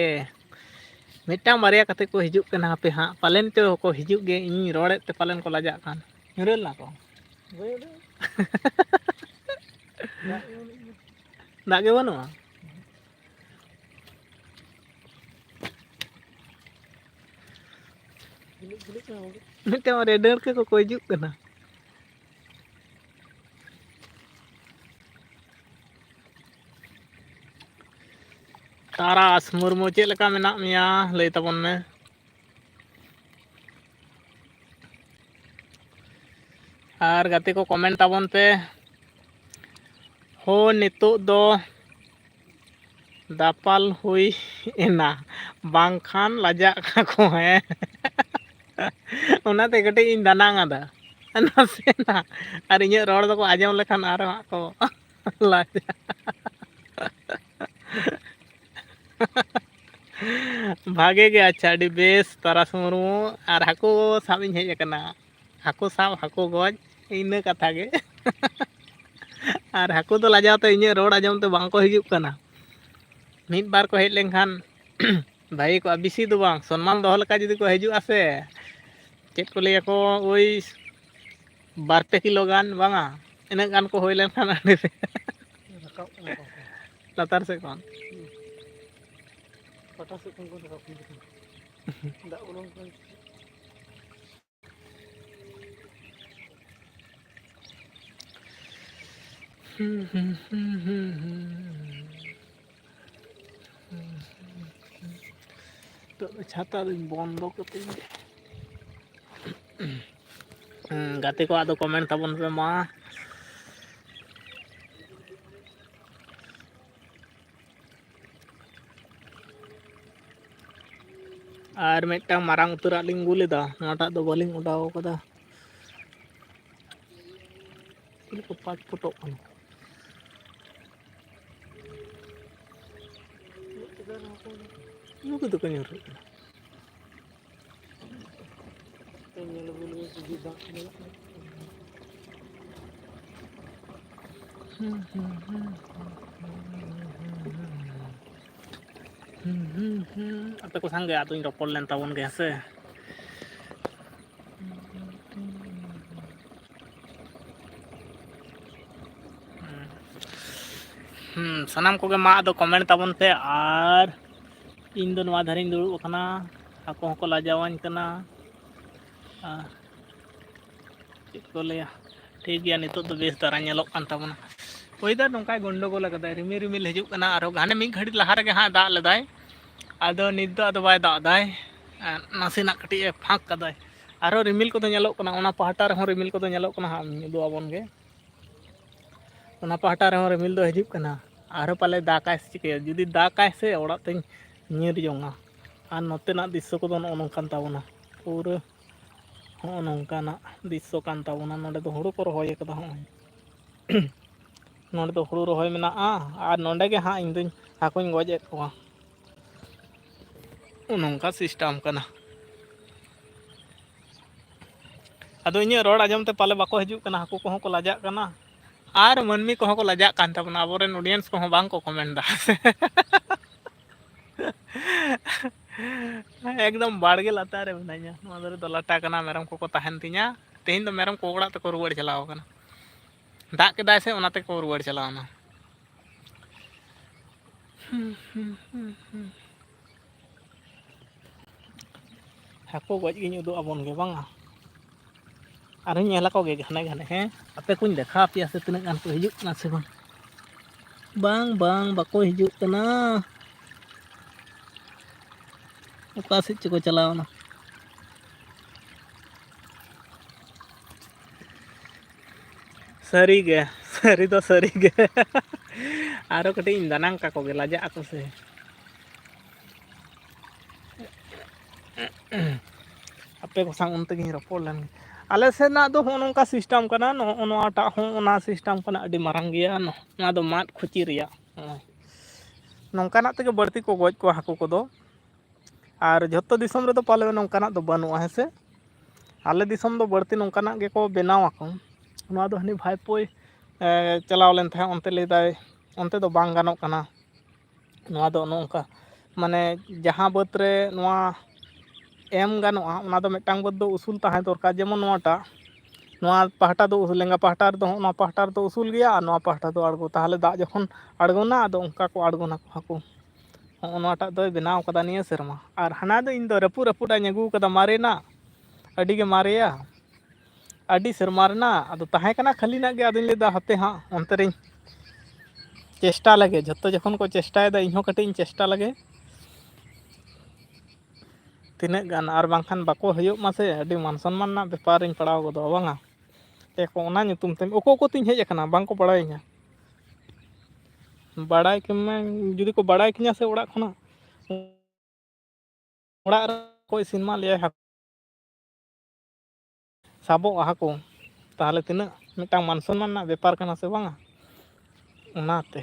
ᱢᱤᱫᱴᱟᱝ ᱵᱟᱨᱭᱟ ᱠᱟᱛᱮ ᱠᱚ ᱦᱤᱡᱩᱜ ᱠᱟᱱᱟ, ᱦᱟᱯᱮ ᱦᱟᱸᱜ, ᱯᱟᱞᱮᱱ ᱪᱚ ᱠᱚ ᱦᱤᱡᱩᱜ ᱜᱮ, ᱤᱧ ᱨᱚᱲᱮᱫ ᱛᱮ ᱯᱟᱞᱮᱱ ᱠᱚ ᱞᱟᱡᱟᱜ ᱠᱟᱱ᱾ ᱧᱩᱨᱦᱟᱹ ᱞᱮᱱᱟ ᱠᱚ᱾ ᱫᱟᱜ ᱜᱮ ᱵᱟᱹᱱᱩᱜᱼᱟ᱾ ᱢᱤᱫᱴᱟᱝ ᱵᱟᱨᱭᱟ ᱰᱟᱹᱲᱠᱟᱹ ᱠᱚᱠᱚ ᱦᱤᱡᱩᱜ ᱠᱟᱱᱟ᱾ ᱛᱟᱨᱟᱥ ᱢᱩᱨᱢᱩ, ᱪᱮᱫ ᱞᱮᱠᱟ ᱢᱮᱱᱟᱜ ᱢᱮᱭᱟ? ᱞᱟᱹᱭ ᱛᱟᱵᱚᱱ ᱢᱮ᱾ ᱟᱨ ᱜᱟᱛᱮ ᱠᱚ, ᱠᱚᱢᱮᱱᱴ ᱛᱟᱵᱚᱱ ᱯᱮ᱾ ᱦᱳ, ᱱᱤᱛᱚᱜ ᱫᱚ ᱫᱟᱯᱟᱞ ᱦᱩᱭ ᱮᱱᱟ, ᱵᱟᱝᱠᱷᱟᱱ ᱞᱟᱡᱟᱜ ᱠᱟᱱᱟ ᱠᱚ, ᱦᱮᱸ᱾ ᱚᱱᱟᱛᱮ ᱠᱟᱹᱴᱤᱡ ᱤᱧ ᱫᱟᱱᱟᱝ ᱟᱫᱟ ᱱᱟᱥᱮᱱᱟᱜ, ᱟᱨ ᱤᱧᱟᱹᱜ ᱨᱚᱲ ᱫᱚᱠᱚ ᱟᱸᱡᱚᱢ ᱞᱮᱠᱷᱟᱱ ᱟᱨᱚ ᱦᱟᱸᱜ ᱠᱚ ᱞᱟᱡᱟᱜ᱾ ᱵᱷᱟᱜᱮ ᱜᱮ, ᱟᱪᱪᱷᱟ, ᱟᱹᱰᱤ ᱵᱮᱥ, ᱛᱟᱨᱟᱥ ᱢᱩᱨᱢᱩ᱾ ᱟᱨ ᱦᱟᱹᱠᱩ ᱥᱟᱵ ᱤᱧ ᱦᱮᱡ ᱟᱠᱟᱱᱟ, ᱦᱟᱹᱠᱩ ᱥᱟᱵ, ᱦᱟᱹᱠᱩ ᱜᱚᱡ, ᱤᱱᱟᱹ ᱠᱟᱛᱷᱟ ᱜᱮ᱾ ᱟᱨ ᱦᱟᱹᱠᱩ ᱫᱚ ᱞᱟᱡᱟᱣ ᱛᱮ ᱤᱧᱟᱹᱜ ᱨᱚᱲ ᱟᱸᱡᱚᱢ ᱛᱮ ᱵᱟᱝ ᱠᱚ ᱦᱤᱡᱩᱜ ᱠᱟᱱᱟ᱾ ᱢᱤᱫ ᱵᱟᱨ ᱠᱚ ᱦᱮᱡ ᱞᱮᱱᱠᱷᱟᱱ ᱵᱷᱟᱹᱜᱤ ᱠᱚᱜᱼᱟ, ᱵᱮᱥᱤ ᱫᱚ ᱵᱟᱝ, ᱥᱚᱱᱢᱟᱱ ᱫᱚᱦᱚ ᱞᱮᱠᱟ ᱡᱩᱫᱤ ᱠᱚ ᱦᱤᱡᱩᱜᱼᱟ ᱥᱮ, ᱪᱮᱫ ᱠᱚ ᱞᱟᱹᱭᱟᱠᱚ, ᱳᱭ ᱵᱟᱨ ᱯᱮ ᱠᱤᱞᱳ ᱜᱟᱱ ᱵᱟᱝᱟ, ᱤᱱᱟᱹᱜ ᱜᱟᱱ ᱠᱚ ᱦᱩᱭ ᱞᱮᱱᱠᱷᱟᱱ ᱟᱹᱰᱤ ᱨᱟᱠᱟᱵ ᱠᱟᱱᱟ ᱠᱚ᱾ ᱞᱟᱛᱟᱨ ᱥᱮᱫ ᱠᱷᱚᱱ᱾ ᱦᱩᱸ᱾ ᱯᱟᱴᱟ ᱥᱮᱫ ᱠᱷᱚᱱ ᱠᱚ ᱨᱟᱠᱟᱵ ᱠᱟᱱᱟ᱾ ᱫᱟᱜ ᱵᱚᱞᱚᱱ ᱠᱟᱱᱟ᱾ ᱱᱤᱛᱚᱜ ᱫᱚ ᱪᱷᱟᱛᱟ ᱫᱚᱧ ᱵᱚᱱᱫᱚ ᱠᱟᱛᱮᱧ᱾ ᱦᱩᱸ, ᱜᱟᱛᱮ ᱠᱚ, ᱟᱫᱚ ᱠᱚᱢᱮᱱᱴ ᱛᱟᱵᱚᱱ ᱯᱮ ᱢᱟ᱾ ᱟᱨ ᱢᱤᱫᱴᱟᱝ ᱢᱟᱨᱟᱝ ᱩᱛᱟᱹᱨᱟᱜ ᱞᱤᱧ ᱟᱹᱜᱩ ᱞᱮᱫᱟ, ᱱᱚᱣᱟᱴᱟᱜ ᱫᱚ ᱵᱟᱹᱞᱤᱧ ᱚᱰᱟᱣ ᱠᱟᱫᱟ᱾ ᱪᱮᱫ ᱞᱮᱠᱟ ᱯᱟᱴ ᱯᱚᱴᱚᱜ ᱠᱟᱱᱟ᱾ ᱱᱩᱠᱩ ᱫᱚᱠᱚ ᱧᱩᱨᱦᱩᱜ ᱠᱟᱱᱟ᱾ ᱧᱮᱞ ᱟᱹᱜᱩ ᱞᱮᱜᱮ ᱡᱩᱫᱤ ᱫᱟᱜ ᱢᱮᱱᱟᱜ ᱠᱷᱟᱱ᱾ ᱦᱩᱸ, ᱦᱩᱸ, ᱦᱩᱸ, ᱦᱩᱸ, ᱦᱩᱸ, ᱦᱩᱸ, ᱦᱩᱸ, ᱦᱩᱸ, ᱦᱩᱸ, ᱦᱩᱸ᱾ ᱟᱯᱮ ᱠᱚ ᱥᱟᱝᱜᱮ ᱟᱫᱚᱧ ᱨᱚᱯᱚᱲ ᱞᱮᱱ ᱛᱟᱵᱚᱱ ᱜᱮ, ᱦᱮᱸ ᱥᱮ? ᱦᱩᱸ, ᱥᱟᱱᱟᱢ ᱠᱚᱜᱮ ᱢᱟ ᱟᱫᱚ comment ᱛᱟᱵᱚᱱ ᱯᱮ, ᱟᱨ ᱤᱧ ᱫᱚ ᱱᱚᱣᱟ ᱫᱷᱟᱨᱮᱧ ᱫᱩᱲᱩᱵ ᱟᱠᱟᱱᱟ, ᱟᱠᱚ ᱦᱚᱸᱠᱚ ᱞᱟᱡᱟᱣᱟᱹᱧ ᱠᱟᱱᱟ᱾ ᱟᱨ ᱪᱮᱫ ᱠᱚ ᱞᱟᱹᱭᱟ, ᱴᱷᱤᱠ ᱜᱮᱭᱟ, ᱱᱤᱛᱚᱜ ᱫᱚ ᱵᱮᱥ ᱫᱷᱟᱨᱟ ᱧᱮᱞᱚᱜ ᱠᱟᱱ ᱛᱟᱵᱚᱱᱟ᱾ Weather ᱱᱚᱝᱠᱟᱭ ᱜᱚᱱᱰᱚᱜᱳᱞ ᱟᱠᱟᱫᱟᱭ, ᱨᱤᱢᱤᱞ ᱨᱤᱢᱤᱞ ᱦᱤᱡᱩᱜ ᱠᱟᱱᱟ, ᱟᱨᱦᱚᱸ ᱦᱟᱱᱮ ᱢᱤᱫ ᱜᱷᱟᱹᱲᱤᱡ ᱞᱟᱦᱟ ᱨᱮᱜᱮ ᱦᱟᱸᱜ ᱫᱟᱜ ᱞᱮᱫᱟᱭ, ᱟᱫᱚ ᱱᱤᱛ ᱫᱚ ᱟᱫᱚ ᱵᱟᱭ ᱫᱟᱜ ᱮᱫᱟᱭ, ᱱᱟᱥᱮᱱᱟᱜ ᱠᱟᱹᱴᱤᱡ ᱮ ᱯᱷᱟᱸᱠ ᱠᱟᱫᱟᱭ᱾ ᱟᱨᱦᱚᱸ ᱨᱤᱢᱤᱞ ᱠᱚᱫᱚ ᱧᱮᱞᱚᱜ ᱠᱟᱱᱟ, ᱚᱱᱟ ᱯᱟᱦᱴᱟ ᱨᱮᱦᱚᱸ ᱨᱤᱢᱤᱞ ᱠᱚᱫᱚ ᱧᱮᱞᱚᱜ ᱠᱟᱱᱟ ᱦᱟᱸᱜ, ᱩᱫᱩᱜ ᱟᱵᱚᱱ ᱜᱮ᱾ ᱚᱱᱟ ᱯᱟᱦᱴᱟ ᱨᱮᱦᱚᱸ ᱨᱤᱢᱤᱞ ᱫᱚ ᱦᱤᱡᱩᱜ ᱠᱟᱱᱟ, ᱟᱨᱦᱚᱸ ᱯᱟᱞᱮ ᱫᱟᱜᱟᱭ ᱥᱮ ᱪᱤᱠᱟᱹᱭᱟ᱾ ᱡᱩᱫᱤ ᱫᱟᱜᱟᱭ ᱥᱮ, ᱚᱲᱟᱜ ᱛᱮᱧ ᱧᱤᱨ ᱡᱚᱝᱟ᱾ ᱟᱨ ᱱᱚᱛᱮᱱᱟᱜ ᱫᱨᱤᱥᱥᱚ ᱠᱚᱫᱚ ᱱᱚᱜᱼᱚ ᱱᱚᱝᱠᱟᱱ ᱛᱟᱵᱚᱱᱟ, ᱯᱩᱨᱟᱹ ᱦᱚᱸᱜᱼᱚ ᱱᱚᱝᱠᱟᱱᱟᱜ ᱫᱨᱤᱥᱥᱚ ᱠᱟᱱ ᱛᱟᱵᱚᱱᱟ᱾ ᱱᱚᱰᱮ ᱫᱚ ᱦᱩᱲᱩ ᱠᱚ ᱨᱚᱦᱚᱭ ᱠᱟᱫᱟ, ᱦᱚᱸᱜᱼᱚᱭ ᱱᱚᱰᱮ ᱫᱚ ᱦᱩᱲᱩ ᱨᱚᱦᱚᱭ ᱢᱮᱱᱟᱜᱼᱟ, ᱟᱨ ᱱᱚᱰᱮ ᱜᱮ ᱦᱟᱸᱜ ᱤᱧ ᱫᱚᱧ ᱦᱟᱹᱠᱩᱧ ᱜᱚᱡ ᱮᱫ ᱠᱚᱣᱟ᱾ ᱱᱚᱜᱼᱚ ᱱᱚᱝᱠᱟ system ᱠᱟᱱᱟ᱾ ᱟᱫᱚ ᱤᱧᱟᱹᱜ ᱨᱚᱲ ᱟᱸᱡᱚᱢ ᱛᱮ ᱯᱟᱞᱮ ᱵᱟᱠᱚ ᱦᱤᱡᱩᱜ ᱠᱟᱱᱟ, ᱦᱟᱹᱠᱩ ᱠᱚᱦᱚᱸ ᱠᱚ ᱞᱟᱡᱟᱜ ᱠᱟᱱᱟ, ᱟᱨ ᱢᱟᱹᱱᱢᱤ ᱠᱚᱦᱚᱸ ᱠᱚ ᱞᱟᱡᱟᱜ ᱠᱟᱱ ᱛᱟᱵᱚᱱᱟ, ᱟᱵᱚᱨᱮᱱ audience ᱠᱚᱦᱚᱸ ᱵᱟᱝ ᱠᱚ comment ᱫᱟ᱾ ᱮᱠᱫᱚᱢ ᱵᱟᱲᱜᱮ ᱞᱟᱛᱟᱨ ᱨᱮ ᱢᱮᱱᱟᱧᱟ, ᱱᱚᱣᱟ ᱫᱷᱟᱨᱮ ᱫᱚ ᱞᱟᱴᱟ ᱠᱟᱱᱟ, ᱢᱮᱨᱚᱢ ᱠᱚᱠᱚ ᱛᱟᱦᱮᱱ ᱛᱤᱧᱟ᱾ ᱛᱮᱦᱮᱧ ᱫᱚ ᱢᱮᱨᱚᱢ ᱠᱚ ᱚᱲᱟᱜ ᱛᱮᱠᱚ ᱨᱩᱣᱟᱹᱲ ᱪᱟᱞᱟᱣ ᱠᱟᱱᱟ, ᱫᱟᱜ ᱠᱮᱫᱟᱭ ᱥᱮ, ᱚᱱᱟ ᱛᱮᱠᱚ ᱨᱩᱣᱟᱹᱲ ᱪᱟᱞᱟᱣ ᱮᱱᱟ᱾ ᱦᱟᱹᱠᱩ ᱜᱚᱡ ᱜᱤᱧ ᱩᱫᱩᱜ ᱟᱵᱚᱱ ᱜᱮ ᱵᱟᱝᱟ᱾ ᱟᱨᱦᱚᱸᱧ ᱧᱮᱞ ᱟᱠᱚ ᱜᱮ ᱜᱷᱟᱱᱮ ᱜᱷᱟᱱᱮ, ᱦᱮᱸ, ᱟᱯᱮ ᱠᱚᱧ ᱫᱮᱠᱷᱟᱣ ᱟᱯᱮᱭᱟ ᱥᱮ ᱛᱤᱱᱟᱹᱜ ᱜᱟᱱ ᱠᱚ ᱦᱤᱡᱩᱜ ᱠᱟᱱᱟ ᱥᱮ ᱵᱟᱝ᱾ ᱵᱟᱝ, ᱵᱟᱝ, ᱵᱟᱠᱚ ᱦᱤᱡᱩᱜ ᱠᱟᱱᱟ᱾ ᱚᱠᱟ ᱥᱮᱫ ᱪᱚᱠᱚ ᱪᱟᱞᱟᱣ ᱮᱱᱟ᱾ ᱥᱟᱹᱨᱤ ᱜᱮ, ᱥᱟᱹᱨᱤ ᱫᱚ ᱥᱟᱹᱨᱤ ᱜᱮ᱾ ᱟᱨᱚ ᱠᱟᱹᱴᱤᱡ ᱤᱧ ᱫᱟᱱᱟᱝ ᱠᱟᱠᱚ ᱜᱮ, ᱞᱟᱡᱟᱜ ᱟᱠᱚ ᱥᱮ᱾ ᱟᱯᱮ ᱠᱚ ᱥᱟᱶ ᱚᱱᱛᱮ ᱜᱤᱧ ᱨᱚᱯᱚᱲ ᱞᱮᱱ ᱜᱮ᱾ ᱟᱞᱮ ᱥᱮᱱᱟᱜ ᱫᱚ ᱦᱚᱸᱜᱼᱚ ᱱᱚᱝᱠᱟ system ᱠᱟᱱᱟ, ᱱᱚᱜᱼᱚ ᱱᱚᱣᱟᱴᱟᱜ ᱦᱚᱸ ᱚᱱᱟ system ᱠᱟᱱᱟ, ᱟᱹᱰᱤ ᱢᱟᱨᱟᱝ ᱜᱮᱭᱟ᱾ ᱱᱚᱣᱟ ᱫᱚ ᱢᱟᱫ ᱠᱷᱩᱪᱤ ᱨᱮᱭᱟᱜ, ᱦᱮᱸ, ᱱᱚᱝᱠᱟᱱᱟᱜ ᱛᱮᱜᱮ ᱵᱟᱹᱲᱛᱤ ᱠᱚ ᱜᱚᱡ ᱠᱚᱣᱟ ᱦᱟᱹᱠᱩ ᱠᱚᱫᱚ᱾ ᱟᱨ ᱡᱷᱚᱛᱚ ᱫᱤᱥᱚᱢ ᱨᱮᱫᱚ ᱯᱟᱞᱮ ᱱᱚᱝᱠᱟᱱᱟᱜ ᱫᱚ ᱵᱟᱹᱱᱩᱜᱼᱟ, ᱦᱮᱸ ᱥᱮ? ᱟᱞᱮ ᱫᱤᱥᱚᱢ ᱫᱚ ᱵᱟᱹᱲᱛᱤ ᱱᱚᱝᱠᱟᱱᱟᱜ ᱜᱮᱠᱚ ᱵᱮᱱᱟᱣ ᱟᱠᱚ᱾ ᱱᱚᱣᱟ ᱫᱚ ᱦᱟᱹᱱᱤ ᱵᱷᱟᱭᱯᱳᱭ, ᱮ, ᱪᱟᱞᱟᱣ ᱞᱮᱱ ᱛᱟᱦᱮᱸᱫ, ᱚᱱᱛᱮ ᱞᱟᱹᱭᱫᱟᱭ ᱚᱱᱛᱮ ᱫᱚ ᱵᱟᱝ ᱜᱟᱱᱚᱜ ᱠᱟᱱᱟ᱾ ᱱᱚᱣᱟ ᱫᱚ ᱱᱚᱜᱼᱚ ᱱᱚᱝᱠᱟ, ᱢᱟᱱᱮ, ᱡᱟᱦᱟᱸ ᱵᱟᱹᱫᱽ ᱨᱮ ᱱᱚᱣᱟ ᱮᱢ ᱜᱟᱱᱚᱜᱼᱟ, ᱚᱱᱟ ᱫᱚ ᱢᱤᱫᱴᱟᱝ ᱵᱟᱹᱫᱽ ᱫᱚ ᱩᱥᱩᱞ ᱛᱟᱦᱮᱸ ᱫᱚᱨᱠᱟᱨ᱾ ᱡᱮᱢᱚᱱ ᱱᱚᱣᱟᱴᱟᱜ, ᱱᱚᱣᱟ ᱯᱟᱦᱴᱟ ᱫᱚ ᱩᱥᱩᱞ, ᱞᱮᱸᱜᱟ ᱯᱟᱦᱴᱟ ᱨᱮᱫᱚ, ᱱᱚᱣᱟ ᱯᱟᱦᱴᱟ ᱨᱮᱫᱚ ᱩᱥᱩᱞ ᱜᱮᱭᱟ ᱟᱨ ᱱᱚᱣᱟ ᱯᱟᱦᱴᱟ ᱫᱚ ᱟᱬᱜᱚ᱾ ᱛᱟᱦᱚᱞᱮ ᱫᱟᱜ ᱡᱚᱠᱷᱚᱱ ᱟᱬᱜᱚᱱᱟ, ᱟᱫᱚ ᱚᱱᱠᱟ ᱠᱚ ᱟᱬᱜᱚᱱᱟᱠᱚ ᱦᱟᱹᱠᱩ᱾ ᱦᱚᱸᱜᱼᱚ ᱱᱚᱣᱟᱴᱟᱜ ᱫᱚᱭ ᱵᱮᱱᱟᱣ ᱠᱟᱫᱟ ᱱᱤᱭᱟᱹ ᱥᱮᱨᱢᱟ᱾ ᱟᱨ ᱦᱟᱱᱟ ᱫᱚ ᱤᱧ ᱫᱚ ᱨᱟᱹᱯᱩᱫ ᱨᱟᱹᱯᱩᱫ ᱟᱜ ᱤᱧ ᱟᱹᱜᱩ ᱠᱟᱫᱟ, ᱢᱟᱨᱮᱱᱟᱜ, ᱟᱹᱰᱤ ᱜᱮ ᱢᱟᱨᱮᱭᱟ, ᱟᱹᱰᱤ ᱥᱮᱨᱢᱟ ᱨᱮᱱᱟᱜ᱾ ᱟᱫᱚ ᱛᱟᱦᱮᱸ ᱠᱟᱱᱟ ᱠᱷᱟᱹᱞᱤᱱᱟᱜ ᱜᱮ, ᱟᱫᱚᱧ ᱞᱟᱹᱭᱫᱟ ᱦᱟᱯᱮ ᱦᱟᱸᱜ ᱚᱱᱛᱮ ᱨᱤᱧ ᱪᱮᱥᱴᱟ ᱞᱮᱜᱮ᱾ ᱡᱷᱚᱛᱚ ᱡᱚᱠᱷᱚᱱ ᱠᱚ ᱪᱮᱥᱴᱟᱭᱮᱫᱟ, ᱤᱧᱦᱚᱸ ᱠᱟᱹᱴᱤᱡ ᱤᱧ ᱪᱮᱥᱴᱟ ᱞᱮᱜᱮ᱾ ᱛᱤᱱᱟᱹᱜ ᱜᱟᱱ, ᱟᱨ ᱵᱟᱝᱠᱷᱟᱱ ᱵᱟᱠᱚ ᱦᱩᱭᱩᱜ ᱢᱟᱥᱮ, ᱟᱹᱰᱤ ᱢᱟᱱ ᱥᱚᱱᱢᱟᱱ ᱨᱮᱱᱟᱜ ᱵᱮᱯᱟᱨᱤᱧ ᱯᱟᱲᱟᱣ ᱜᱚᱫᱚᱜᱼᱟ ᱵᱟᱝᱟ᱾ ᱛᱮ ᱠᱚ ᱚᱱᱟ ᱧᱩᱛᱩᱢ ᱛᱮ ᱚᱠᱚ ᱚᱠᱚ ᱛᱤᱧ ᱦᱮᱡ ᱟᱠᱟᱱᱟ, ᱵᱟᱝᱠᱚ ᱵᱟᱲᱟᱭᱤᱧᱟ᱾ ᱵᱟᱲᱟᱭ ᱠᱤᱧ ᱢᱟ, ᱡᱩᱫᱤ ᱠᱚ ᱵᱟᱲᱟᱭ ᱠᱤᱧᱟ ᱥᱮ ᱚᱲᱟᱜ ᱠᱷᱚᱱᱟᱜ, ᱚᱲᱟᱜ ᱨᱮ ᱠᱚ ᱤᱥᱤᱱ ᱢᱟ ᱞᱟᱹᱭᱟᱭ ᱦᱟᱹᱠᱩ ᱥᱟᱵᱚᱜᱼᱟ ᱦᱟᱹᱠᱩ, ᱛᱟᱦᱚᱞᱮ ᱛᱤᱱᱟᱹᱜ ᱢᱤᱫᱴᱟᱝ ᱢᱟᱱ ᱥᱚᱱᱢᱟᱱ ᱨᱮᱱᱟᱜ ᱵᱮᱯᱟᱨ ᱠᱟᱱᱟ ᱥᱮ ᱵᱟᱝᱟ? ᱚᱱᱟᱛᱮ᱾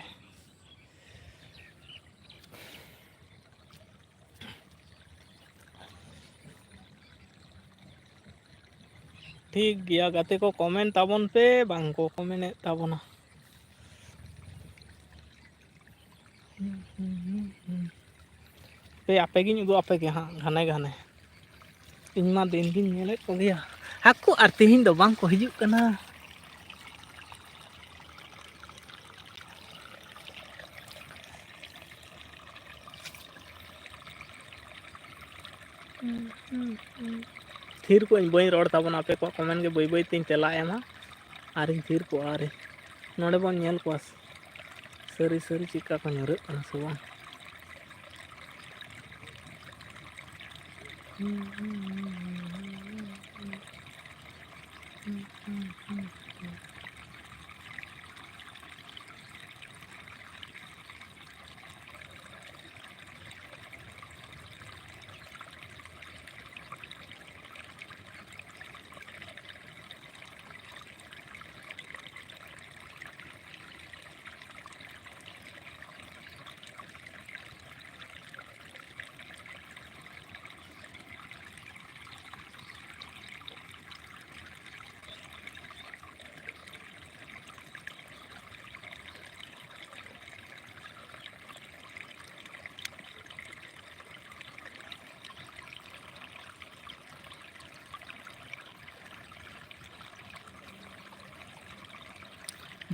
ᱴᱷᱤᱠ ᱜᱮᱭᱟ ᱜᱟᱛᱮ ᱠᱚ, comment ᱛᱟᱵᱚᱱ ᱯᱮ, ᱵᱟᱝ ᱠᱚ comment ᱮᱫ ᱛᱟᱵᱚᱱᱟ᱾ ᱦᱟᱯᱮ ᱟᱯᱮ ᱜᱤᱧ ᱩᱫᱩᱜ ᱟᱯᱮ ᱜᱮ ᱦᱟᱸᱜ ᱜᱷᱟᱱᱮ ᱜᱷᱟᱱᱮ᱾ ᱤᱧ ᱢᱟ ᱫᱤᱱ ᱜᱤᱧ ᱧᱮᱞᱮᱫ ᱠᱚᱜᱮᱭᱟ ᱦᱟᱹᱠᱩ, ᱟᱨ ᱛᱮᱦᱮᱧ ᱫᱚ ᱵᱟᱝ ᱠᱚ ᱦᱤᱡᱩᱜ ᱠᱟᱱᱟ᱾ ᱛᱷᱤᱨ ᱠᱚᱜ ᱟᱹᱧ, ᱵᱟᱹᱧ ᱨᱚᱲ ᱛᱟᱵᱚᱱᱟ, ᱟᱯᱮ ᱠᱚᱣᱟᱜ comment ᱜᱮ ᱵᱟᱹᱭ ᱵᱟᱹᱭ ᱛᱤᱧ ᱛᱮᱞᱟ ᱮᱢᱟ, ᱟᱨᱤᱧ ᱛᱷᱤᱨ ᱠᱚᱜᱼᱟ᱾ ᱟᱨ ᱱᱚᱰᱮ ᱵᱚᱱ ᱧᱮᱞ ᱠᱚᱣᱟ ᱥᱟᱹᱨᱤ ᱥᱟᱹᱨᱤ ᱪᱮᱫᱠᱟ ᱠᱚ ᱧᱩᱨᱦᱟᱹᱜ ᱠᱟᱱᱟ ᱥᱮ ᱵᱟᱝ᱾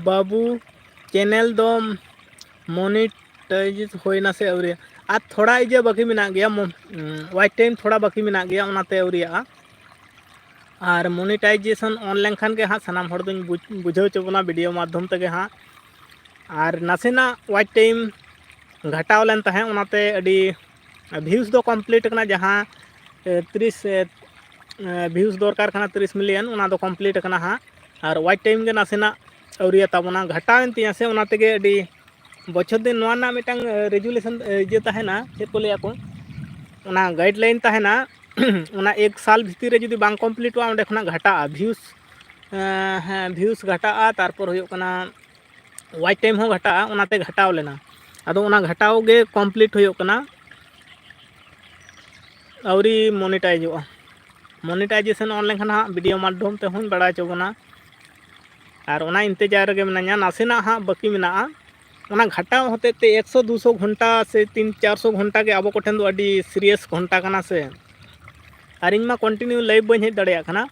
ᱵᱟᱹᱵᱩ, ᱪᱮᱱᱮᱞ ᱫᱚ ᱢᱚᱱᱤᱴᱟᱭᱤᱡᱽ ᱦᱩᱭᱱᱟ ᱥᱮ ᱟᱹᱣᱨᱤ? ᱟᱨ ᱛᱷᱚᱲᱟ ᱤᱭᱟᱹ ᱵᱟᱹᱠᱤ ᱢᱮᱱᱟᱜ ᱜᱮᱭᱟ, ᱢᱚ-, ᱩᱸ, ᱣᱟᱪ ᱴᱟᱭᱤᱢ ᱛᱷᱚᱲᱟ ᱵᱟᱹᱠᱤ ᱢᱮᱱᱟᱜ ᱜᱮᱭᱟ, ᱚᱱᱟᱛᱮ ᱟᱹᱣᱨᱤᱭᱟᱜᱼᱟ᱾ ᱟᱨ ᱢᱚᱱᱤᱴᱟᱭᱡᱮᱥᱚᱱ ᱚᱱ ᱞᱮᱱᱠᱷᱟᱱ ᱜᱮ ᱦᱟᱸᱜ ᱥᱟᱱᱟᱢ ᱦᱚᱲ ᱫᱚᱧ ᱵᱩᱡᱽ-, ᱵᱩᱡᱷᱟᱹᱣ ᱦᱚᱪᱚ ᱵᱚᱱᱟ ᱵᱷᱤᱰᱤᱭᱳ ᱢᱟᱫᱽᱫᱷᱚᱢ ᱛᱮᱜᱮ ᱦᱟᱸᱜ᱾ ᱟᱨ ᱱᱟᱥᱮᱱᱟᱜ ᱣᱟᱪ ᱴᱟᱭᱤᱢ ᱜᱷᱟᱴᱟᱣ ᱞᱮᱱ ᱛᱟᱦᱮᱸᱫ, ᱚᱱᱟᱛᱮ ᱟᱹᱰᱤ ᱵᱷᱤᱭᱩᱥ ᱫᱚ ᱠᱚᱢᱯᱞᱤᱴ ᱠᱟᱱᱟ, ᱡᱟᱦᱟᱸ, ᱮ, ᱛᱤᱨᱤᱥ, ᱮ, ᱮ, ᱵᱷᱤᱭᱩᱥ ᱫᱚᱨᱠᱟᱨ ᱠᱟᱱᱟ ᱛᱤᱨᱤᱥ ᱢᱤᱞᱤᱭᱚᱱ, ᱚᱱᱟ ᱫᱚ ᱠᱚᱢᱯᱞᱤᱴ ᱠᱟᱱᱟ ᱦᱟᱸᱜ᱾ ᱟᱨ ᱣᱟᱪ ᱴᱟᱭᱤᱢ ᱜᱮ ᱱᱟᱥᱮᱱᱟᱜ ᱟᱹᱣᱨᱤᱭᱟ ᱛᱟᱵᱚᱱᱟ, ᱜᱷᱟᱴᱟᱣᱮᱱ ᱛᱤᱧᱟᱹ ᱥᱮ, ᱚᱱᱟ ᱛᱮᱜᱮ ᱟᱹᱰᱤ ᱵᱚᱪᱷᱚᱨ ᱫᱤᱱ ᱱᱚᱣᱟ ᱨᱮᱱᱟᱜ ᱢᱤᱫᱴᱟᱝ, ᱮ, ᱨᱮᱡᱩᱞᱮᱥᱚᱱ, ᱮ, ᱤᱭᱟᱹ ᱛᱟᱦᱮᱱᱟ, ᱪᱮᱫ ᱠᱚ ᱞᱟᱹᱭᱟ ᱠᱚ, ᱚᱱᱟ ᱜᱟᱭᱤᱰ ᱞᱟᱭᱤᱱ ᱛᱟᱦᱮᱱᱟ᱾ ᱚᱱᱟ ᱮᱠ ᱥᱟᱞ ᱵᱷᱤᱛᱤᱨ ᱨᱮ ᱡᱩᱫᱤ ᱵᱟᱝ ᱠᱚᱢᱯᱞᱤᱴᱚᱜᱼᱟ, ᱚᱸᱰᱮ ᱠᱷᱚᱱᱟᱜ ᱜᱷᱟᱴᱟᱜᱼᱟ ᱵᱷᱤᱭᱩᱥ, ᱮ, ᱦᱮᱸ, ᱵᱷᱤᱭᱩᱥ ᱜᱷᱟᱴᱟᱜᱼᱟ, ᱛᱟᱨᱯᱚᱨ ᱦᱩᱭᱩᱜ ᱠᱟᱱᱟ ᱣᱟᱪ ᱴᱟᱭᱤᱢ ᱦᱚᱸ ᱜᱷᱟᱴᱟᱜᱼᱟ, ᱚᱱᱟᱛᱮ ᱜᱷᱟᱴᱟᱣ ᱞᱮᱱᱟ᱾ ᱟᱫᱚ ᱚᱱᱟ ᱜᱷᱟᱴᱟᱣ ᱜᱮ ᱠᱚᱢᱯᱞᱤᱴ ᱦᱩᱭᱩᱜ ᱠᱟᱱᱟ, ᱟᱹᱣᱨᱤ ᱢᱚᱱᱤᱴᱟᱭᱤᱡᱚᱜᱼᱟ᱾ ᱢᱚᱱᱤᱴᱟᱭᱡᱮᱥᱚᱱ ᱚᱱ ᱞᱮᱱᱠᱷᱟᱱ ᱦᱟᱸᱜ ᱵᱷᱤᱰᱤᱭᱳ ᱢᱟᱫᱽᱫᱷᱚᱢ ᱛᱮᱦᱚᱸᱧ ᱵᱟᱲᱟᱭ ᱦᱚᱪᱚ ᱵᱚᱱᱟ᱾ ᱟᱨ ᱚᱱᱟ ᱤᱱᱛᱮᱡᱟᱨ ᱨᱮᱜᱮ ᱢᱮᱱᱟᱧᱟ, ᱱᱟᱥᱮᱱᱟᱜ ᱦᱟᱸᱜ ᱵᱟᱹᱠᱤ ᱢᱮᱱᱟᱜᱼᱟ᱾ ᱚᱱᱟ ᱜᱷᱟᱴᱟᱣ ᱦᱚᱛᱮᱡ ᱛᱮ ᱮᱠᱥᱚ ᱫᱩᱥᱚ ᱜᱷᱚᱱᱴᱟ ᱥᱮ ᱛᱤᱱ ᱪᱟᱨᱥᱚ ᱜᱷᱚᱱᱴᱟ ᱜᱮ ᱟᱵᱚ ᱠᱚᱴᱷᱮᱱ ᱫᱚ ᱟᱹᱰᱤ ᱥᱤᱨᱤᱭᱟᱥ ᱜᱷᱚᱱᱴᱟ ᱠᱟᱱᱟ ᱥᱮ᱾ ᱟᱨ ᱤᱧ ᱢᱟ ᱠᱚᱱᱴᱤᱱᱤᱭᱩ ᱞᱟᱭᱤᱵᱷ ᱵᱟᱹᱧ ᱦᱮᱡ ᱫᱟᱲᱮᱭᱟᱜ ᱠᱟᱱᱟ᱾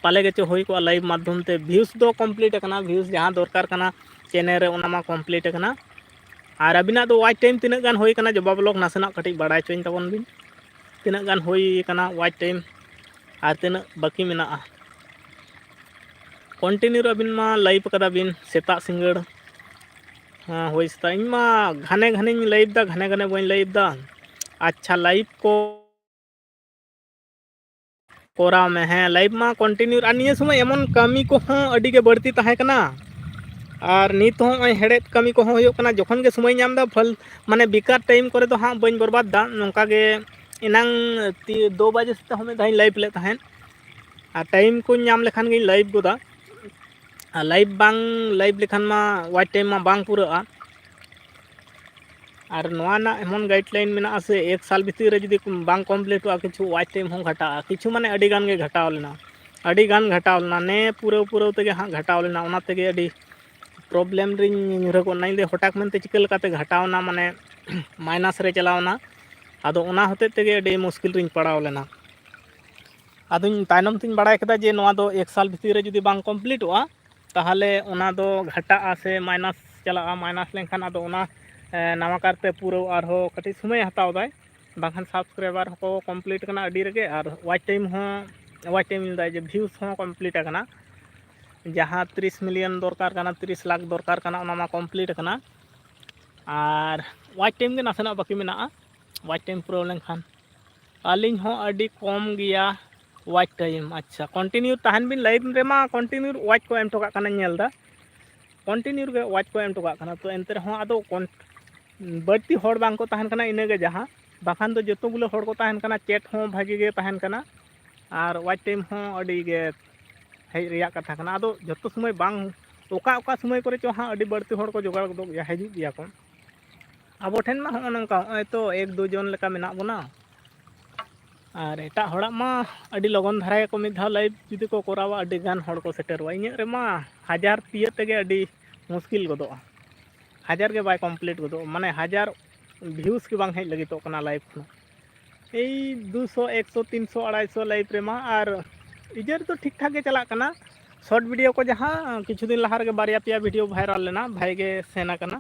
ᱯᱟᱞᱮ ᱜᱮᱪᱚ ᱦᱩᱭ ᱠᱚᱜᱼᱟ ᱞᱟᱭᱤᱵᱷ ᱢᱟᱫᱽᱫᱷᱚᱢ ᱛᱮ᱾ ᱵᱷᱤᱭᱩᱥ ᱫᱚ ᱠᱚᱢᱯᱞᱤᱴ ᱟᱠᱟᱱᱟ, ᱵᱷᱤᱭᱩᱥ ᱡᱟᱦᱟᱸ ᱫᱚᱨᱠᱟᱨ ᱠᱟᱱᱟ ᱪᱮᱱᱮᱞ ᱨᱮ, ᱚᱱᱟ ᱢᱟ ᱠᱚᱢᱯᱞᱤᱴ ᱟᱠᱟᱱᱟ᱾ ᱟᱨ ᱟᱹᱵᱤᱱᱟᱜ ᱫᱚ ᱣᱟᱪ ᱴᱟᱭᱤᱢ ᱛᱤᱱᱟᱹᱜ ᱜᱟᱱ ᱦᱩᱭ ᱟᱠᱟᱱᱟ ᱡᱚᱵᱟᱵ ᱞᱚᱜᱽ ᱱᱟᱥᱮᱱᱟᱜ ᱠᱟᱹᱴᱤᱡ ᱵᱟᱲᱟᱭ ᱦᱚᱪᱚᱧ ᱛᱟᱵᱚᱱ ᱵᱤᱱ, ᱛᱤᱱᱟᱹᱜ ᱜᱟᱱ ᱦᱩᱭ ᱟᱠᱟᱱᱟ ᱣᱟᱪ ᱴᱟᱭᱤᱢ ᱟᱨ ᱛᱤᱱᱟᱹᱜ ᱵᱟᱹᱠᱤ ᱢᱮᱱᱟᱜᱼᱟ᱾ ᱠᱚᱱᱴᱤᱱᱤᱭᱩ ᱟᱹᱵᱤᱱ ᱢᱟ ᱞᱟᱭᱤᱵᱷ ᱠᱟᱫᱟ ᱵᱤᱱ ᱥᱮᱛᱟᱜ ᱥᱤᱸᱜᱟᱹᱲ᱾ ᱦᱮᱸ, ᱦᱳᱭ ᱥᱮᱛᱟᱜ᱾ ᱤᱧ ᱢᱟ ᱜᱷᱟᱱᱮ ᱜᱷᱟᱱᱮᱧ ᱞᱟᱭᱤᱵᱷ ᱫᱟ, ᱜᱷᱟᱱᱮ ᱜᱷᱟᱱᱮ ᱵᱟᱹᱧ ᱞᱟᱭᱤᱵᱷ ᱫᱟ᱾ ᱟᱪᱪᱷᱟ, ᱞᱟᱭᱤᱵᱷ ᱠᱚ ᱠᱚᱨᱟᱣ ᱢᱮ᱾ ᱦᱮᱸ, ᱞᱟᱭᱤᱵᱷ ᱢᱟ ᱠᱚᱱᱴᱤᱱᱤᱭᱩ᱾ ᱟᱨ ᱱᱤᱭᱟᱹ ᱥᱚᱢᱚᱭ ᱮᱢᱚᱱ ᱠᱟᱹᱢᱤ ᱠᱚᱦᱚᱸ ᱟᱹᱰᱤ ᱜᱮ ᱵᱟᱹᱲᱛᱤ ᱛᱟᱦᱮᱸ ᱠᱟᱱᱟ, ᱟᱨ ᱱᱤᱛ ᱦᱚᱸ ᱱᱚᱜᱼᱚᱭ ᱦᱮᱲᱦᱮᱫ ᱠᱟᱹᱢᱤ ᱠᱚᱦᱚᱸ ᱦᱩᱭᱩᱜ ᱠᱟᱱᱟ᱾ ᱡᱚᱠᱷᱚᱱ ᱜᱮ ᱥᱚᱢᱚᱭ ᱧᱟᱢ ᱮᱫᱟ, ᱯᱷᱟᱞ-, ᱢᱟᱱᱮ ᱵᱮᱠᱟᱨ ᱴᱟᱭᱤᱢ ᱠᱚᱨᱮ ᱫᱚ ᱦᱟᱸᱜ ᱵᱟᱹᱧ ᱵᱚᱨᱵᱟᱫᱽ ᱫᱟ᱾ ᱱᱚᱝᱠᱟ ᱜᱮ ᱮᱱᱟᱝ ᱛᱤ-, ᱫᱩ ᱵᱟᱡᱮ ᱥᱮᱫ ᱦᱚᱸ ᱢᱤᱫ ᱫᱷᱟᱣ ᱤᱧ ᱞᱟᱭᱤᱵᱷ ᱞᱮᱫ ᱛᱟᱦᱮᱸᱫ, ᱟᱨ ᱴᱟᱭᱤᱢ ᱠᱚᱧ ᱧᱟᱢ ᱞᱮᱠᱷᱟᱱ ᱜᱤᱧ ᱞᱟᱭᱤᱵᱷ ᱜᱚᱫᱟ᱾ ᱟᱨ ᱞᱟᱭᱤᱵᱷ ᱵᱟᱝ ᱞᱟᱭᱤᱵᱷ ᱞᱮᱠᱷᱟᱱ ᱢᱟ ᱣᱟᱪ ᱴᱟᱭᱤᱢ ᱢᱟ ᱵᱟᱝ ᱯᱩᱨᱟᱹᱜᱼᱟ᱾ ᱟᱨ ᱱᱚᱣᱟ ᱨᱮᱱᱟᱜ ᱮᱢᱚᱱ ᱜᱟᱭᱤᱰ ᱞᱟᱭᱤᱱ ᱢᱮᱱᱟᱜᱼᱟ ᱥᱮ, ᱮᱠ ᱥᱟᱞ ᱵᱷᱤᱛᱤᱨ ᱨᱮ ᱡᱩᱫᱤ ᱵᱟᱝ ᱠᱚᱢᱯᱞᱤᱴᱚᱜᱼᱟ, ᱠᱤᱪᱷᱩ ᱣᱟᱪ ᱴᱟᱭᱤᱢ ᱦᱚᱸ ᱜᱷᱟᱴᱟᱜᱼᱟ, ᱠᱤᱪᱷᱩ ᱢᱟᱱᱮ ᱟᱹᱰᱤ ᱜᱟᱱ ᱜᱮ ᱜᱷᱟᱴᱟᱣ ᱞᱮᱱᱟ, ᱟᱹᱰᱤ ᱜᱟᱱ ᱜᱷᱟᱴᱟᱣ ᱞᱮᱱᱟ, ᱱᱮ ᱯᱩᱨᱟᱹᱣ ᱯᱩᱨᱟᱹᱣ ᱛᱮᱜᱮ ᱦᱟᱸᱜ ᱜᱷᱟᱴᱟᱣ ᱞᱮᱱᱟ᱾ ᱚᱱᱟ ᱛᱮᱜᱮ ᱟᱹᱰᱤ ᱯᱨᱚᱵᱞᱮᱢ ᱨᱤᱧ ᱧᱩᱨᱦᱟᱹ ᱜᱚᱫ ᱮᱱᱟ᱾ ᱤᱧ ᱫᱚ ᱦᱚᱴᱟᱛ ᱢᱮᱱᱛᱮ ᱪᱤᱠᱟᱹ ᱞᱮᱠᱟᱛᱮ ᱜᱷᱟᱴᱟᱣ ᱮᱱᱟ, ᱢᱟᱱᱮ ᱢᱟᱭᱱᱟᱥ ᱨᱮ ᱪᱟᱞᱟᱣ ᱮᱱᱟ᱾ ᱟᱫᱚ ᱚᱱᱟ ᱦᱚᱛᱮᱡ ᱛᱮᱜᱮ ᱟᱹᱰᱤ ᱢᱩᱥᱠᱤᱞ ᱨᱤᱧ ᱯᱟᱲᱟᱣ ᱞᱮᱱᱟ᱾ ᱟᱫᱚᱧ ᱛᱟᱭᱱᱚᱢ ᱛᱤᱧ ᱵᱟᱲᱟᱭ ᱠᱮᱫᱟ ᱡᱮ ᱱᱚᱣᱟ ᱫᱚ ᱮᱠ ᱥᱟᱞ ᱵᱷᱤᱛᱤᱨ ᱨᱮ ᱡᱩᱫᱤ ᱵᱟᱝ ᱠᱚᱢᱯᱞᱤᱴᱚᱜᱼᱟ, ᱛᱟᱦᱚᱞᱮ ᱚᱱᱟ ᱫᱚ ᱜᱷᱟᱴᱟᱜᱼᱟ ᱥᱮ ᱢᱟᱭᱱᱟᱥ ᱪᱟᱞᱟᱜᱼᱟ᱾ ᱢᱟᱭᱱᱟᱥ ᱞᱮᱱᱠᱷᱟᱱ ᱟᱫᱚ ᱚᱱᱟ, ᱮ, ᱱᱟᱣᱟ ᱠᱟᱨᱛᱮ ᱯᱩᱨᱟᱹᱣ ᱟᱨᱦᱚᱸ ᱠᱟᱹᱴᱤᱡ ᱥᱚᱢᱚᱭᱮ ᱦᱟᱛᱟᱣ ᱫᱟᱭ, ᱵᱟᱝᱠᱷᱟᱱ ᱥᱟᱵᱥᱠᱨᱟᱭᱵᱟᱨ ᱦᱚᱸᱠᱚ ᱠᱚᱢᱯᱞᱤᱴ ᱠᱟᱱᱟ ᱟᱹᱰᱤ ᱨᱮᱜᱮ, ᱟᱨ ᱣᱟᱪ ᱴᱟᱭᱤᱢ ᱦᱚᱸ, ᱣᱟᱪ ᱴᱟᱭᱤᱢ ᱞᱟᱹᱭᱫᱟ ᱡᱮ ᱵᱷᱤᱭᱩᱥ ᱦᱚᱸ ᱠᱚᱢᱯᱞᱤᱴ ᱟᱠᱟᱱᱟ᱾ ᱡᱟᱦᱟᱸ ᱛᱤᱨᱤᱥ ᱢᱤᱞᱤᱭᱚᱱ ᱫᱚᱨᱠᱟᱨ ᱠᱟᱱᱟ, ᱛᱤᱨᱤᱥ ᱞᱟᱠᱷ ᱫᱚᱨᱠᱟᱨ ᱠᱟᱱᱟ, ᱚᱱᱟ ᱢᱟ ᱠᱚᱢᱯᱞᱤᱴ ᱟᱠᱟᱱᱟ᱾ ᱟᱨ ᱣᱟᱪ ᱴᱟᱭᱤᱢ ᱜᱮ ᱱᱟᱥᱮᱱᱟᱜ ᱵᱟᱹᱠᱤ ᱢᱮᱱᱟᱜᱼᱟ, ᱣᱟᱪ ᱴᱟᱭᱤᱢ ᱯᱩᱨᱟᱹᱣ ᱞᱮᱱᱠᱷᱟᱱ᱾ ᱟᱹᱞᱤᱧ ᱦᱚᱸ ᱟᱹᱰᱤ ᱠᱚᱢ ᱜᱮᱭᱟ ᱣᱟᱪ ᱴᱟᱭᱤᱢ᱾ ᱟᱪᱪᱷᱟ, ᱠᱚᱱᱴᱤᱱᱤᱭᱩ ᱛᱟᱦᱮᱱ ᱵᱤᱱ, ᱞᱟᱭᱤᱵᱷ ᱨᱮᱢᱟ ᱠᱚᱱᱴᱤᱱᱤᱭᱩ ᱣᱟᱪ ᱠᱚ ᱮᱢ ᱦᱚᱴᱚ ᱠᱟᱜ ᱠᱟᱱᱟᱧ ᱧᱮᱞ ᱮᱫᱟ, ᱠᱚᱱᱴᱤᱱᱤᱭᱩ ᱜᱮ ᱣᱟᱪ ᱠᱚ ᱮᱢ ᱦᱚᱴᱚ ᱠᱟᱜ ᱠᱟᱱᱟ᱾ ᱛᱚ ᱮᱱᱛᱮ ᱨᱮᱦᱚᱸ ᱟᱫᱚ ᱠᱚᱱ-, ᱵᱟᱹᱲᱛᱤ ᱦᱚᱲ ᱵᱟᱝ ᱠᱚ ᱛᱟᱦᱮᱱ ᱠᱟᱱᱟ, ᱤᱱᱟᱹᱜᱮ ᱡᱟᱦᱟᱸ, ᱵᱟᱠᱷᱟᱱ ᱫᱚ ᱡᱚᱛᱚ ᱜᱩᱞᱟᱹ ᱦᱚᱲ ᱠᱚ ᱛᱟᱦᱮᱱ ᱠᱟᱱᱟ, ᱪᱮᱴ ᱦᱚᱸ ᱵᱷᱟᱜᱤ ᱜᱮ ᱛᱟᱦᱮᱱ ᱠᱟᱱᱟ, ᱟᱨ ᱣᱟᱪ ᱴᱟᱭᱤᱢ ᱦᱚᱸ ᱟᱹᱰᱤ ᱜᱮ ᱦᱮᱡ ᱨᱮᱭᱟᱜ ᱠᱟᱛᱷᱟ ᱠᱟᱱᱟ᱾ ᱟᱫᱚ ᱡᱚᱛᱚ ᱥᱚᱢᱚᱭ ᱵᱟᱝ, ᱚᱠᱟ ᱚᱠᱟ ᱥᱚᱢᱚᱭ ᱠᱚᱨᱮ ᱪᱚ ᱦᱟᱸᱜ ᱟᱹᱰᱤ ᱵᱟᱹᱲᱛᱤ ᱦᱚᱲ ᱠᱚ ᱡᱚᱜᱟᱲ ᱜᱚᱫᱚᱜ ᱜᱮᱭᱟ, ᱦᱤᱡᱩᱜ ᱜᱮᱭᱟ ᱠᱚ᱾ ᱟᱵᱚ ᱴᱷᱮᱱ ᱢᱟ ᱦᱚᱸᱜᱼᱚ ᱱᱚᱝᱠᱟ, ᱦᱚᱸᱜᱼᱚᱭ ᱛᱚ ᱮᱠ ᱫᱩ ᱡᱚᱱ ᱞᱮᱠᱟ ᱢᱮᱱᱟᱜ ᱵᱚᱱᱟ, ᱟᱨ ᱮᱴᱟᱜ ᱦᱚᱲᱟᱜ ᱢᱟ ᱟᱹᱰᱤ ᱞᱚᱜᱚᱱ ᱫᱷᱟᱨᱟ ᱜᱮᱠᱚ ᱢᱤᱫ ᱫᱷᱟᱣ ᱞᱟᱭᱤᱵᱷ ᱡᱩᱫᱤ ᱠᱚ ᱠᱚᱨᱟᱣᱟ, ᱟᱹᱰᱤ ᱜᱟᱱ ᱦᱚᱲ ᱠᱚ ᱥᱮᱴᱮᱨᱚᱜᱼᱟ᱾ ᱤᱧᱟᱹᱜ ᱨᱮᱢᱟ ᱦᱟᱡᱟᱨ ᱛᱤᱭᱟᱹᱜ ᱛᱮᱜᱮ ᱟᱹᱰᱤ ᱢᱩᱥᱠᱤᱞ ᱜᱚᱫᱚᱜᱼᱟ, ᱦᱟᱡᱟᱨ ᱜᱮ ᱵᱟᱭ ᱠᱚᱢᱯᱞᱤᱴ ᱜᱚᱫᱚᱜᱼᱟ, ᱢᱟᱱᱮ ᱦᱟᱡᱟᱨ ᱵᱷᱤᱭᱩᱥ ᱜᱮ ᱵᱟᱝ ᱦᱮᱡ ᱞᱟᱹᱜᱤᱫᱚᱜ ᱠᱟᱱᱟ ᱞᱟᱭᱤᱵᱷ ᱠᱷᱚᱱᱟᱜ᱾ ᱮᱭ ᱫᱩᱥᱚ, ᱮᱠᱥᱚ, ᱛᱤᱱᱥᱚ, ᱟᱲᱟᱭᱥᱚ ᱞᱟᱭᱤᱵᱷ ᱨᱮᱢᱟ, ᱟᱨ ᱤᱡᱟᱹ ᱨᱮᱫᱚ ᱴᱷᱤᱠ ᱴᱷᱟᱠ ᱜᱮ ᱪᱟᱞᱟᱜ ᱠᱟᱱᱟ᱾ ᱥᱚᱨᱴ ᱵᱷᱤᱰᱤᱭᱳ ᱠᱚ ᱡᱟᱦᱟᱸ ᱠᱤᱪᱷᱩ ᱫᱤᱱ ᱞᱟᱦᱟ ᱨᱮᱜᱮ ᱵᱟᱨᱭᱟ ᱯᱮᱭᱟ ᱵᱷᱤᱰᱤᱭᱳ ᱵᱷᱟᱭᱨᱟᱞ ᱞᱮᱱᱟ, ᱵᱷᱟᱜᱮ ᱜᱮ ᱥᱮᱱ ᱟᱠᱟᱱᱟ᱾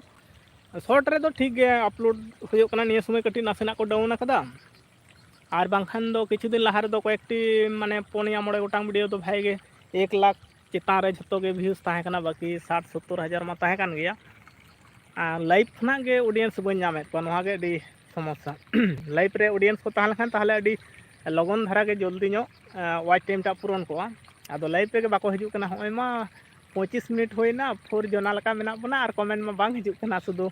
ᱥᱚᱨᱴ ᱨᱮᱫᱚ ᱴᱷᱤᱠ ᱜᱮ ᱟᱯᱞᱳᱰ ᱦᱩᱭᱩᱜ ᱠᱟᱱᱟ, ᱱᱤᱭᱟᱹ ᱥᱚᱢᱚᱭ ᱠᱟᱹᱴᱤᱡ ᱱᱟᱥᱮᱱᱟᱜ ᱠᱚ ᱰᱟᱣᱩᱱ ᱟᱠᱟᱫᱟ᱾ ᱟᱨ ᱵᱟᱝᱠᱷᱟᱱ ᱫᱚ ᱠᱤᱪᱷᱩ ᱫᱤᱱ ᱞᱟᱦᱟ ᱨᱮᱫᱚ ᱠᱚᱭᱮᱠᱴᱤ, ᱢᱟᱱᱮ ᱯᱩᱱᱭᱟ ᱢᱚᱬᱮ ᱜᱚᱴᱟᱝ ᱵᱷᱤᱰᱤᱭᱳ ᱫᱚ ᱵᱷᱟᱜᱮ ᱜᱮ ᱮᱠ ᱞᱟᱠᱷ ᱪᱮᱛᱟᱱ ᱨᱮ ᱡᱷᱚᱛᱚ ᱜᱮ ᱵᱷᱤᱭᱩᱥ ᱛᱟᱦᱮᱸ ᱠᱟᱱᱟ, ᱵᱟᱹᱠᱤ ᱥᱟᱴ ᱥᱳᱛᱛᱳᱨ ᱦᱟᱡᱟᱨ ᱢᱟ ᱛᱟᱦᱮᱸ ᱠᱟᱱ ᱜᱮᱭᱟ᱾ ᱟᱨ ᱞᱟᱭᱤᱵᱷ ᱠᱷᱚᱱᱟᱜ ᱜᱮ ᱚᱰᱤᱭᱮᱱᱥ ᱵᱟᱹᱧ ᱧᱟᱢᱮᱫ ᱠᱚᱣᱟ, ᱱᱚᱣᱟ ᱜᱮ ᱟᱹᱰᱤ ᱥᱚᱢᱚᱥᱥᱟ᱾ ᱞᱟᱭᱤᱵᱷ ᱨᱮ ᱚᱰᱤᱭᱮᱱᱥ ᱠᱚ ᱛᱟᱦᱮᱸ ᱞᱮᱱᱠᱷᱟᱱ ᱛᱟᱦᱚᱞᱮ ᱟᱹᱰᱤ ᱞᱚᱜᱚᱱ ᱫᱷᱟᱨᱟ ᱜᱮ ᱡᱚᱞᱫᱤ ᱧᱚᱜ ᱣᱟᱪ ᱴᱟᱭᱤᱢ ᱴᱟᱜ ᱯᱩᱨᱚᱱ ᱠᱚᱜᱼᱟ᱾ ᱟᱫᱚ ᱞᱟᱭᱤᱵᱷ ᱨᱮᱜᱮ ᱵᱟᱠᱚ ᱦᱤᱡᱩᱜ ᱠᱟᱱᱟ᱾ ᱦᱚᱸᱜᱼᱚᱭ ᱢᱟ ᱯᱚᱸᱪᱤᱥ ᱢᱤᱱᱤᱴ ᱦᱩᱭᱱᱟ, ᱯᱷᱳᱨ ᱡᱚᱱᱟ ᱞᱮᱠᱟ ᱢᱮᱱᱟᱜ ᱵᱚᱱᱟ ᱟᱨ ᱠᱚᱢᱮᱱᱴ ᱢᱟ ᱵᱟᱝ ᱦᱤᱡᱩᱜ ᱠᱟᱱᱟ, ᱥᱩᱫᱷᱩ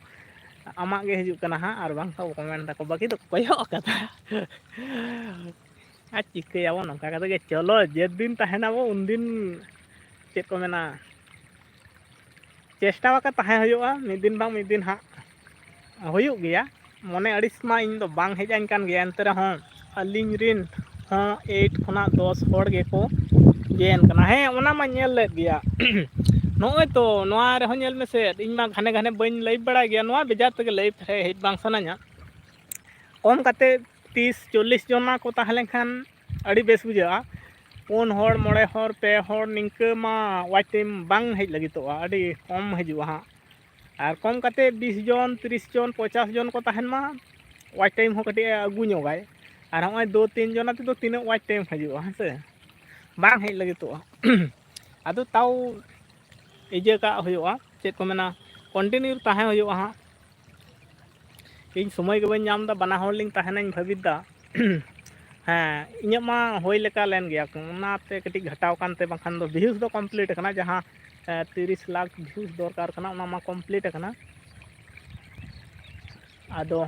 ᱟᱢᱟᱜ ᱜᱮ ᱦᱤᱡᱩᱜ ᱠᱟᱱᱟ ᱦᱟᱸᱜ, ᱟᱨ ᱵᱟᱝ ᱠᱚ ᱠᱚᱢᱮᱱᱴ ᱫᱟᱠᱚ, ᱵᱟᱹᱠᱤ ᱫᱚᱠᱚ ᱠᱚᱭᱚᱜ ᱟᱠᱟᱫᱟ᱾ ᱟᱨ ᱪᱤᱠᱟᱹᱭᱟᱵᱚᱱ, ᱱᱚᱝᱠᱟ ᱠᱟᱛᱮ ᱜᱮ ᱪᱚᱞᱚ, ᱡᱮᱫᱤᱱ ᱛᱟᱦᱮᱱᱟᱵᱚ ᱩᱱᱫᱤᱱ ᱪᱮᱫ ᱠᱚ ᱢᱮᱱᱟ, ᱪᱮᱥᱴᱟ ᱟᱠᱟ ᱛᱟᱦᱮᱸ ᱦᱩᱭᱩᱜᱼᱟ, ᱢᱤᱫ ᱫᱤᱱ ᱵᱟᱝ ᱢᱤᱫ ᱫᱤᱱ ᱦᱟᱸᱜ ᱦᱩᱭᱩᱜ ᱜᱮᱭᱟ᱾ ᱢᱚᱱᱮ ᱟᱹᱲᱤᱥ ᱢᱟ ᱤᱧ ᱫᱚ ᱵᱟᱝ ᱦᱮᱡ ᱟᱹᱧ ᱠᱟᱱ ᱜᱮᱭᱟ, ᱮᱱᱛᱮ ᱨᱮᱦᱚᱸ ᱟᱹᱞᱤᱧ ᱨᱤᱱ ᱦᱚᱸ ᱮᱭᱤᱴ ᱠᱷᱚᱱᱟᱜ ᱫᱚᱥ ᱦᱚᱲ ᱜᱮᱠᱚ ᱡᱚᱭᱮᱱ ᱠᱟᱱᱟ᱾ ᱦᱮᱸ, ᱚᱱᱟ ᱢᱟ ᱧᱮᱞ ᱞᱮᱫ ᱜᱮᱭᱟ᱾ ᱱᱚᱜᱼᱚᱭ ᱛᱚ, ᱱᱚᱣᱟ ᱨᱮᱦᱚᱸ ᱧᱮᱞ ᱢᱮᱥᱮ, ᱤᱧ ᱢᱟ ᱜᱷᱟᱱᱮ ᱜᱷᱟᱱᱮ ᱵᱟᱹᱧ ᱞᱟᱭᱤᱵᱷ ᱵᱟᱲᱟᱭ ᱜᱮᱭᱟ, ᱱᱚᱣᱟ ᱵᱮᱡᱟᱨ ᱛᱮᱜᱮ ᱞᱟᱭᱤᱵᱷ ᱨᱮ ᱦᱮᱡ ᱵᱟᱝ ᱥᱟᱱᱟᱧᱟ᱾ ᱠᱚᱢ ᱠᱟᱛᱮ ᱛᱤᱥ ᱪᱚᱞᱞᱤᱥ ᱡᱚᱱᱟ ᱠᱚ ᱛᱟᱦᱮᱸ ᱞᱮᱱᱠᱷᱟᱱ ᱟᱹᱰᱤ ᱵᱮᱥ ᱵᱩᱡᱷᱟᱹᱜᱼᱟ᱾ ᱯᱩᱱ ᱦᱚᱲ, ᱢᱚᱬᱮ ᱦᱚᱲ, ᱯᱮ ᱦᱚᱲ, ᱱᱤᱝᱠᱟᱹ ᱢᱟ watch time ᱵᱟᱝ ᱦᱮᱡ ᱞᱟᱹᱜᱤᱫᱚᱜᱼᱟ, ᱟᱹᱰᱤ ᱠᱚᱢ ᱦᱤᱡᱩᱜᱼᱟ ᱦᱟᱸᱜ᱾ ᱟᱨ ᱠᱚᱢ ᱠᱟᱛᱮ ᱵᱤᱥ ᱡᱚᱱ, ᱛᱤᱨᱤᱥ ᱡᱚᱱ, ᱯᱚᱧᱪᱟᱥ ᱡᱚᱱ ᱠᱚ ᱛᱟᱦᱮᱱ ᱢᱟ, watch time ᱦᱚᱸ ᱠᱟᱹᱴᱤᱡ ᱮ ᱟᱹᱜᱩ ᱧᱚᱜᱟᱭ᱾ ᱟᱨ ᱦᱚᱸᱜᱼᱚᱭ ᱫᱩ ᱛᱤᱱ ᱡᱚᱱ ᱟᱛᱮ ᱫᱚ ᱛᱤᱱᱟᱹᱜ watch time ᱦᱤᱡᱩᱜᱼᱟ, ᱦᱮᱸ ᱥᱮ? ᱵᱟᱝ ᱦᱮᱡ ᱞᱟᱹᱜᱤᱫᱚᱜᱼᱟ᱾ ᱟᱫᱚ ᱛᱟᱣ ᱤᱭᱟᱹ ᱠᱟᱜ ᱦᱩᱭᱩᱜᱼᱟ, ᱪᱮᱫ ᱠᱚ ᱢᱮᱱᱟ, continue ᱛᱟᱦᱮᱸ ᱦᱩᱭᱩᱜᱼᱟ ᱦᱟᱸᱜ᱾ ᱤᱧ ᱥᱚᱢᱚᱭ ᱜᱮ ᱵᱟᱹᱧ ᱧᱟᱢ ᱮᱫᱟ, ᱵᱟᱱᱟ ᱦᱚᱲ ᱞᱤᱧ ᱛᱟᱦᱮᱱᱟᱧ ᱵᱷᱟᱹᱵᱤᱛ ᱫᱟ᱾ ᱦᱮᱸ, ᱤᱧᱟᱹᱜ ᱢᱟ ᱦᱩᱭ ᱞᱮᱠᱟ ᱞᱮᱱ ᱜᱮᱭᱟ, ᱚᱱᱟᱛᱮ ᱠᱟᱹᱴᱤᱡ ᱜᱷᱟᱴᱟᱣ ᱠᱟᱱᱛᱮ, ᱵᱟᱝᱠᱷᱟᱱ ᱫᱚ views ᱫᱚ complete ᱟᱠᱟᱱᱟ, ᱡᱟᱦᱟᱸ, ᱮ, ᱛᱤᱨᱤᱥ ᱞᱟᱠᱷ views ᱫᱚᱨᱠᱟᱨ ᱠᱟᱱᱟ, ᱚᱱᱟ ᱢᱟ complete ᱟᱠᱟᱱᱟ᱾ ᱟᱫᱚ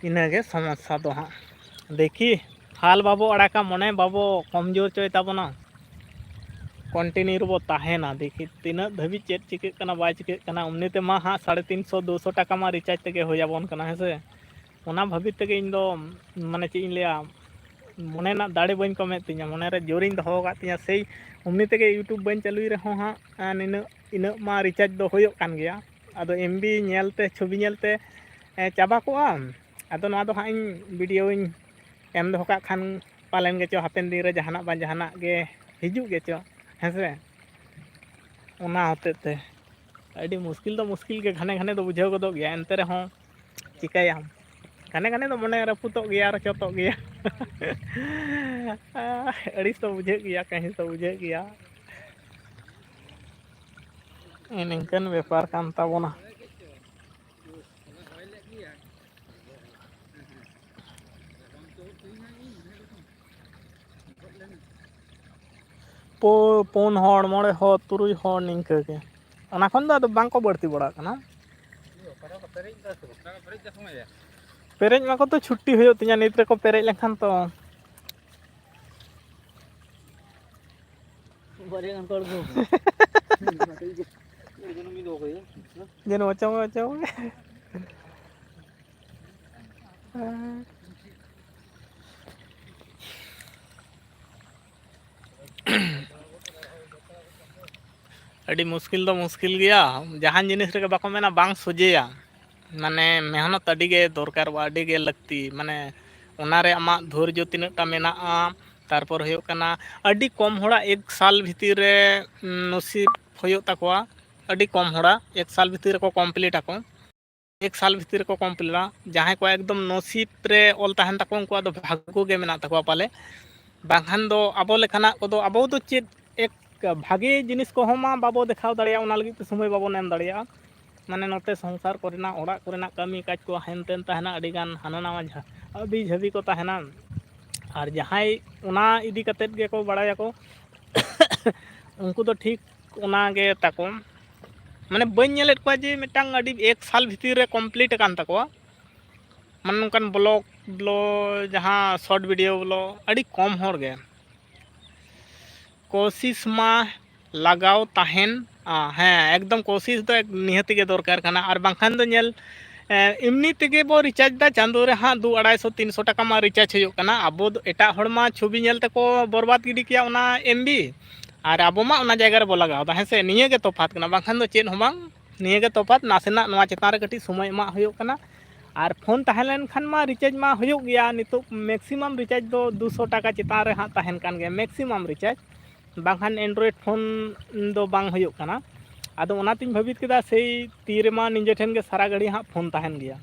ᱤᱱᱟᱹᱜᱮ ᱥᱚᱢᱚᱥᱥᱟ ᱫᱚ ᱦᱟᱸᱜ᱾ ᱫᱮᱠᱷᱤ, ᱦᱟᱞ ᱵᱟᱵᱚ ᱟᱲᱟᱜᱟ, ᱢᱚᱱᱮ ᱵᱟᱵᱚ ᱠᱚᱢᱡᱳᱨ ᱦᱚᱪᱚᱭ ᱛᱟᱵᱚᱱᱟ, continue ᱨᱮᱵᱚ ᱛᱟᱦᱮᱱᱟ᱾ ᱫᱮᱠᱷᱤ, ᱛᱤᱱᱟᱹᱜ ᱫᱷᱟᱹᱵᱤᱡ ᱪᱮᱫ ᱪᱤᱠᱟᱹᱜ ᱠᱟᱱᱟ, ᱵᱟᱭ ᱪᱤᱠᱟᱹᱜ ᱠᱟᱱᱟ᱾ ᱮᱢᱱᱤ ᱛᱮᱢᱟ ᱦᱟᱸᱜ ᱥᱟᱲᱮ ᱛᱤᱱ ᱥᱚ, ᱫᱩ ᱥᱚ ᱴᱟᱠᱟ ᱢᱟ recharge ᱛᱮᱜᱮ ᱦᱩᱭ ᱟᱵᱚᱱ ᱠᱟᱱᱟ, ᱦᱮᱸ ᱥᱮ? ᱚᱱᱟ ᱵᱷᱟᱹᱵᱤ ᱛᱮᱜᱮ ᱤᱧ ᱫᱚ, ᱢᱟᱱᱮ, ᱪᱮᱫ ᱤᱧ ᱞᱟᱹᱭᱟ, ᱢᱚᱱᱮ ᱨᱮᱱᱟᱜ ᱫᱟᱲᱮ ᱵᱟᱹᱧ ᱠᱚᱢᱮᱫ ᱛᱤᱧᱟᱹ, ᱢᱚᱱᱮ ᱨᱮ ᱡᱳᱨᱤᱧ ᱫᱚᱦᱚ ᱟᱠᱟᱫ ᱛᱤᱧᱟᱹ᱾ ᱥᱮᱭ ᱮᱢᱱᱤ ᱛᱮᱜᱮ YouTube ᱵᱟᱹᱧ ᱪᱟᱹᱞᱩᱭ ᱨᱮᱦᱚᱸ ᱦᱟᱸᱜ, ᱟᱨ ᱱᱤᱱᱟᱹᱜ, ᱤᱱᱟᱹᱜ ᱢᱟ recharge ᱫᱚ ᱦᱩᱭᱩᱜ ᱠᱟᱱ ᱜᱮᱭᱟ᱾ ᱟᱫᱚ MB ᱧᱮᱞ ᱛᱮ, ᱪᱷᱚᱵᱤ ᱧᱮᱞ ᱛᱮ, ᱮ, ᱪᱟᱵᱟ ᱠᱚᱜᱼᱟ᱾ ᱟᱫᱚ ᱱᱚᱣᱟ ᱫᱚ ᱦᱟᱸᱜ ᱤᱧ video ᱤᱧ ᱮᱢ ᱫᱚᱦᱚ ᱠᱟᱜ ᱠᱷᱟᱱ, ᱯᱟᱞᱮᱱ ᱜᱮᱪᱚ ᱦᱟᱯᱮᱱ ᱫᱤᱱ ᱨᱮ ᱡᱟᱦᱟᱱᱟᱜ ᱵᱟᱝ ᱡᱟᱦᱟᱱᱟᱜ ᱜᱮ ᱦᱤᱡᱩᱜ ᱜᱮᱪᱚ, ᱦᱮᱸ ᱥᱮ? ᱚᱱᱟ ᱦᱚᱛᱮᱡ ᱛᱮ ᱟᱹᱰᱤ ᱢᱩᱥᱠᱤᱞ ᱫᱚ ᱢᱩᱥᱠᱤᱞ ᱜᱮ, ᱜᱷᱟᱱᱮ ᱜᱷᱟᱱᱮ ᱫᱚ ᱵᱩᱡᱷᱟᱹᱣ ᱜᱚᱫᱚᱜ ᱜᱮᱭᱟ, ᱮᱱᱛᱮ ᱨᱮᱦᱚᱸ ᱪᱤᱠᱟᱹᱭᱟᱢ? ᱜᱷᱟᱱᱮ ᱜᱷᱟᱱᱮ ᱫᱚ ᱢᱚᱱᱮ ᱨᱟᱹᱯᱩᱫᱚᱜ ᱜᱮᱭᱟ, ᱨᱚᱪᱚᱛᱚᱜ ᱜᱮᱭᱟ᱾ ᱟᱹᱲᱤᱥ ᱫᱚ ᱵᱩᱡᱷᱟᱹᱜ ᱜᱮᱭᱟ, ᱠᱟᱹᱦᱤᱥ ᱫᱚ ᱵᱩᱡᱷᱟᱹᱜ ᱜᱮᱭᱟ᱾ ᱱᱤᱝᱠᱟᱹᱱ ᱵᱮᱯᱟᱨ ᱠᱟᱱ ᱛᱟᱵᱚᱱᱟ᱾ ᱯᱳ-, ᱯᱩᱱ ᱦᱚᱲ, ᱢᱚᱬᱮ ᱦᱚᱲ, ᱛᱩᱨᱩᱭ ᱦᱚᱲ ᱱᱤᱝᱠᱟᱹ ᱜᱮ᱾ ᱚᱱᱟ ᱠᱷᱚᱱ ᱫᱚ ᱟᱫᱚ ᱵᱟᱝ ᱠᱚ ᱵᱟᱹᱲᱛᱤ ᱵᱟᱲᱟᱜ ᱠᱟᱱᱟ᱾ ᱯᱮᱨᱮᱡ ᱢᱟᱠᱚ ᱛᱚ, ᱪᱷᱩᱴᱤ ᱦᱩᱭᱩᱜ ᱛᱤᱧᱟᱹ ᱱᱤᱛ ᱨᱮᱠᱚ ᱯᱮᱨᱮᱡ ᱞᱮᱱᱠᱷᱟᱱ ᱛᱚ᱾ ᱵᱟᱨᱭᱟ ᱜᱟᱱ ᱠᱚ ᱟᱬᱜᱚ ᱟᱠᱟᱱᱟ᱾ ᱡᱮᱱᱚ ᱚᱪᱚᱜ ᱢᱮ, ᱚᱪᱚᱜ ᱢᱮ᱾ ᱟᱹᱰᱤ ᱢᱩᱥᱠᱤᱞ ᱫᱚ ᱢᱩᱥᱠᱤᱞ ᱜᱮᱭᱟ, ᱡᱟᱦᱟᱱ ᱡᱤᱱᱤᱥ ᱨᱮᱜᱮ ᱵᱟᱠᱚ ᱢᱮᱱᱟ ᱵᱟᱝ ᱥᱚᱡᱷᱮᱭᱟ᱾ ᱢᱟᱱᱮ ᱢᱮᱦᱱᱚᱛ ᱟᱹᱰᱤ ᱜᱮ ᱫᱚᱨᱠᱟᱨᱚᱜᱼᱟ, ᱟᱹᱰᱤ ᱜᱮ ᱞᱟᱹᱠᱛᱤ᱾ ᱢᱟᱱᱮ ᱚᱱᱟ ᱨᱮ ᱟᱢᱟᱜ ᱫᱷᱳᱨᱡᱚ ᱛᱤᱱᱟᱹᱜ ᱴᱟ ᱢᱮᱱᱟᱜᱼᱟ, ᱛᱟᱨᱯᱚᱨ ᱦᱩᱭᱩᱜ ᱠᱟᱱᱟ ᱟᱹᱰᱤ ᱠᱚᱢ ᱦᱚᱲᱟᱜ ᱮᱠ ᱥᱟᱞ ᱵᱷᱤᱛᱤᱨ ᱨᱮ ᱱᱚᱥᱤᱵ ᱦᱩᱭᱩᱜ ᱛᱟᱠᱚᱣᱟ, ᱟᱹᱰᱤ ᱠᱚᱢ ᱦᱚᱲᱟᱜ ᱮᱠ ᱥᱟᱞ ᱵᱷᱤᱛᱤᱨ ᱨᱮᱠᱚ ᱠᱚᱢᱯᱞᱤᱴ ᱟᱠᱚ᱾ ᱮᱠ ᱥᱟᱞ ᱵᱷᱤᱛᱤᱨ ᱨᱮᱠᱚ ᱠᱚᱢᱯᱞᱤᱴᱟ᱾ ᱡᱟᱦᱟᱸᱭ ᱠᱚᱣᱟᱜ ᱮᱠᱫᱚᱢ ᱱᱚᱥᱤᱵ ᱨᱮ ᱚᱞ ᱛᱟᱦᱮᱱ ᱛᱟᱠᱚ, ᱩᱱᱠᱩᱣᱟᱜ ᱫᱚ ᱵᱷᱟᱜᱽᱜᱚ ᱜᱮ ᱢᱮᱱᱟᱜ ᱛᱟᱠᱚᱣᱟ ᱯᱟᱞᱮ᱾ ᱵᱟᱝᱠᱷᱟᱱ ᱫᱚ ᱟᱵᱚ ᱞᱮᱠᱟᱱᱟᱜ ᱠᱚᱫᱚ, ᱟᱵᱚ ᱫᱚ ᱪᱮᱫ ᱮᱠ ᱵᱷᱟᱜᱮ ᱡᱤᱱᱤᱥ ᱠᱚᱦᱚᱸ ᱢᱟ ᱵᱟᱵᱚ ᱫᱮᱠᱷᱟᱣ ᱫᱟᱲᱮᱭᱟᱜᱼᱟ, ᱚᱱᱟ ᱞᱟᱹᱜᱤᱫ ᱛᱮ ᱥᱚᱢᱚᱭ ᱵᱟᱵᱚᱱ ᱮᱢ ᱫᱟᱲᱮᱭᱟᱜᱼᱟ᱾ ᱢᱟᱱᱮ ᱱᱚᱛᱮ ᱥᱚᱝᱥᱟᱨ ᱠᱚᱨᱮᱱᱟᱜ, ᱚᱲᱟᱜ ᱠᱚᱨᱮᱱᱟᱜ ᱠᱟᱹᱢᱤ ᱠᱟᱡᱽ ᱠᱚ ᱦᱮᱱᱛᱮᱱ ᱛᱟᱦᱮᱱᱟ, ᱟᱹᱰᱤᱜᱟᱱ ᱦᱟᱱᱟ ᱱᱟᱣᱟ ᱡᱷᱟ-, ᱦᱟᱹᱵᱤ ᱡᱷᱟᱹᱵᱤ ᱠᱚ ᱛᱟᱦᱮᱱᱟ᱾ ᱟᱨ ᱡᱟᱦᱟᱸᱭ ᱚᱱᱟ ᱤᱫᱤ ᱠᱟᱛᱮᱫ ᱜᱮᱠᱚ ᱵᱟᱲᱟᱭᱟᱠᱚ, ᱩᱱᱠᱩ ᱫᱚ ᱴᱷᱤᱠ ᱚᱱᱟ ᱜᱮ ᱛᱟᱠᱚ᱾ ᱢᱟᱱᱮ ᱵᱟᱹᱧ ᱧᱮᱞᱮᱫ ᱠᱚᱣᱟ ᱡᱮ ᱢᱤᱫᱴᱟᱝ ᱟᱹᱰᱤ ᱮᱠ ᱥᱟᱞ ᱵᱷᱤᱛᱤᱨ ᱨᱮ ᱠᱚᱢᱯᱞᱤᱴ ᱟᱠᱟᱱ ᱛᱟᱠᱚᱣᱟ᱾ ᱢᱟᱱᱮ ᱱᱚᱝᱠᱟᱱ ᱵᱞᱚᱜ, ᱵᱞᱚ-, ᱡᱟᱦᱟᱸ ᱥᱚᱨᱴ ᱵᱷᱤᱰᱤᱭᱳ ᱵᱞᱚᱜ, ᱟᱹᱰᱤ ᱠᱚᱢ ᱦᱚᱲ ᱜᱮ᱾ ᱠᱳᱥᱤᱥ ᱢᱟ ᱞᱟᱜᱟᱣ ᱛᱟᱦᱮᱱ᱾ ᱟ, ᱦᱮᱸ, ᱮᱠᱫᱚᱢ ᱠᱳᱥᱤᱥ ᱫᱚ ᱮᱠ-, ᱱᱤᱦᱟᱹᱛᱤ ᱜᱮ ᱫᱚᱨᱠᱟᱨ ᱠᱟᱱᱟ᱾ ᱟᱨ ᱵᱟᱝᱠᱷᱟᱱ ᱫᱚ ᱧᱮᱞ, ᱮ, ᱮᱢᱱᱤ ᱛᱮᱜᱮ ᱵᱚ ᱨᱤᱪᱟᱨᱡᱽ ᱫᱟ, ᱪᱟᱸᱫᱳ ᱨᱮ ᱦᱟᱸᱜ ᱫᱩ ᱟᱲᱟᱭᱥᱚ ᱛᱤᱱᱥᱚ ᱴᱟᱠᱟ ᱢᱟ ᱨᱤᱪᱟᱨᱡᱽ ᱦᱩᱭᱩᱜ ᱠᱟᱱᱟ᱾ ᱟᱵᱚ ᱫᱚ, ᱮᱴᱟᱜ ᱦᱚᱲ ᱢᱟ ᱪᱷᱚᱵᱤ ᱧᱮᱞ ᱛᱮᱠᱚ ᱵᱚᱨᱵᱟᱫ ᱜᱤᱰᱤ ᱠᱮᱭᱟ ᱚᱱᱟ ᱮᱢ ᱵᱤ, ᱟᱨ ᱟᱵᱚ ᱢᱟ ᱚᱱᱟ ᱡᱟᱭᱜᱟ ᱨᱮᱵᱚ ᱞᱟᱜᱟᱣ ᱫᱟ, ᱦᱮᱸ ᱥᱮ? ᱱᱤᱭᱟᱹ ᱜᱮ ᱛᱚᱯᱷᱟᱛ ᱠᱟᱱᱟ, ᱵᱟᱝᱠᱷᱟᱱ ᱫᱚ ᱪᱮᱫ ᱦᱚᱸ ᱵᱟᱝ᱾ ᱱᱤᱭᱟᱹ ᱜᱮ ᱛᱚᱯᱷᱟᱛ, ᱱᱟᱥᱮᱱᱟᱜ ᱱᱚᱣᱟ ᱪᱮᱛᱟᱱ ᱨᱮ ᱠᱟᱹᱴᱤᱡ ᱥᱚᱢᱚᱭ ᱮᱢᱟᱜ ᱦᱩᱭᱩᱜ ᱠᱟᱱᱟ᱾ ᱟᱨ ᱯᱷᱳᱱ ᱛᱟᱦᱮᱸ ᱞᱮᱱᱠᱷᱟᱱ ᱢᱟ ᱨᱤᱪᱟᱨᱡᱽ ᱢᱟ ᱦᱩᱭᱩᱜ ᱜᱮᱭᱟ, ᱱᱤᱛᱚᱜ ᱢᱮᱠᱥᱤᱢᱟᱢ ᱨᱤᱪᱟᱨᱡᱽ ᱫᱚ ᱫᱩᱥᱚ ᱴᱟᱠᱟ ᱪᱮᱛᱟᱱ ᱨᱮ ᱦᱟᱸᱜ ᱛᱟᱦᱮᱱ ᱠᱟᱱ ᱜᱮᱭᱟ, ᱢᱮᱠᱥᱤᱢᱟᱢ ᱨᱤᱪᱟᱨᱡᱽ, ᱵᱟᱝᱠᱷᱟᱱ ᱮᱱᱰᱨᱚᱭᱮᱰ ᱯᱷᱳᱱ ᱫᱚ ᱵᱟᱝ ᱦᱩᱭᱩᱜ ᱠᱟᱱᱟ᱾ ᱟᱫᱚ ᱚᱱᱟᱛᱤᱧ ᱵᱷᱟᱹᱵᱤᱛ ᱠᱮᱫᱟ, ᱥᱮᱭ ᱛᱤ ᱨᱮᱢᱟ ᱱᱤᱡᱮ ᱴᱷᱮᱱ ᱜᱮ ᱥᱟᱨᱟ ᱜᱷᱟᱹᱲᱤ ᱦᱟᱸᱜ ᱯᱷᱳᱱ ᱛᱟᱦᱮᱱ ᱜᱮᱭᱟ᱾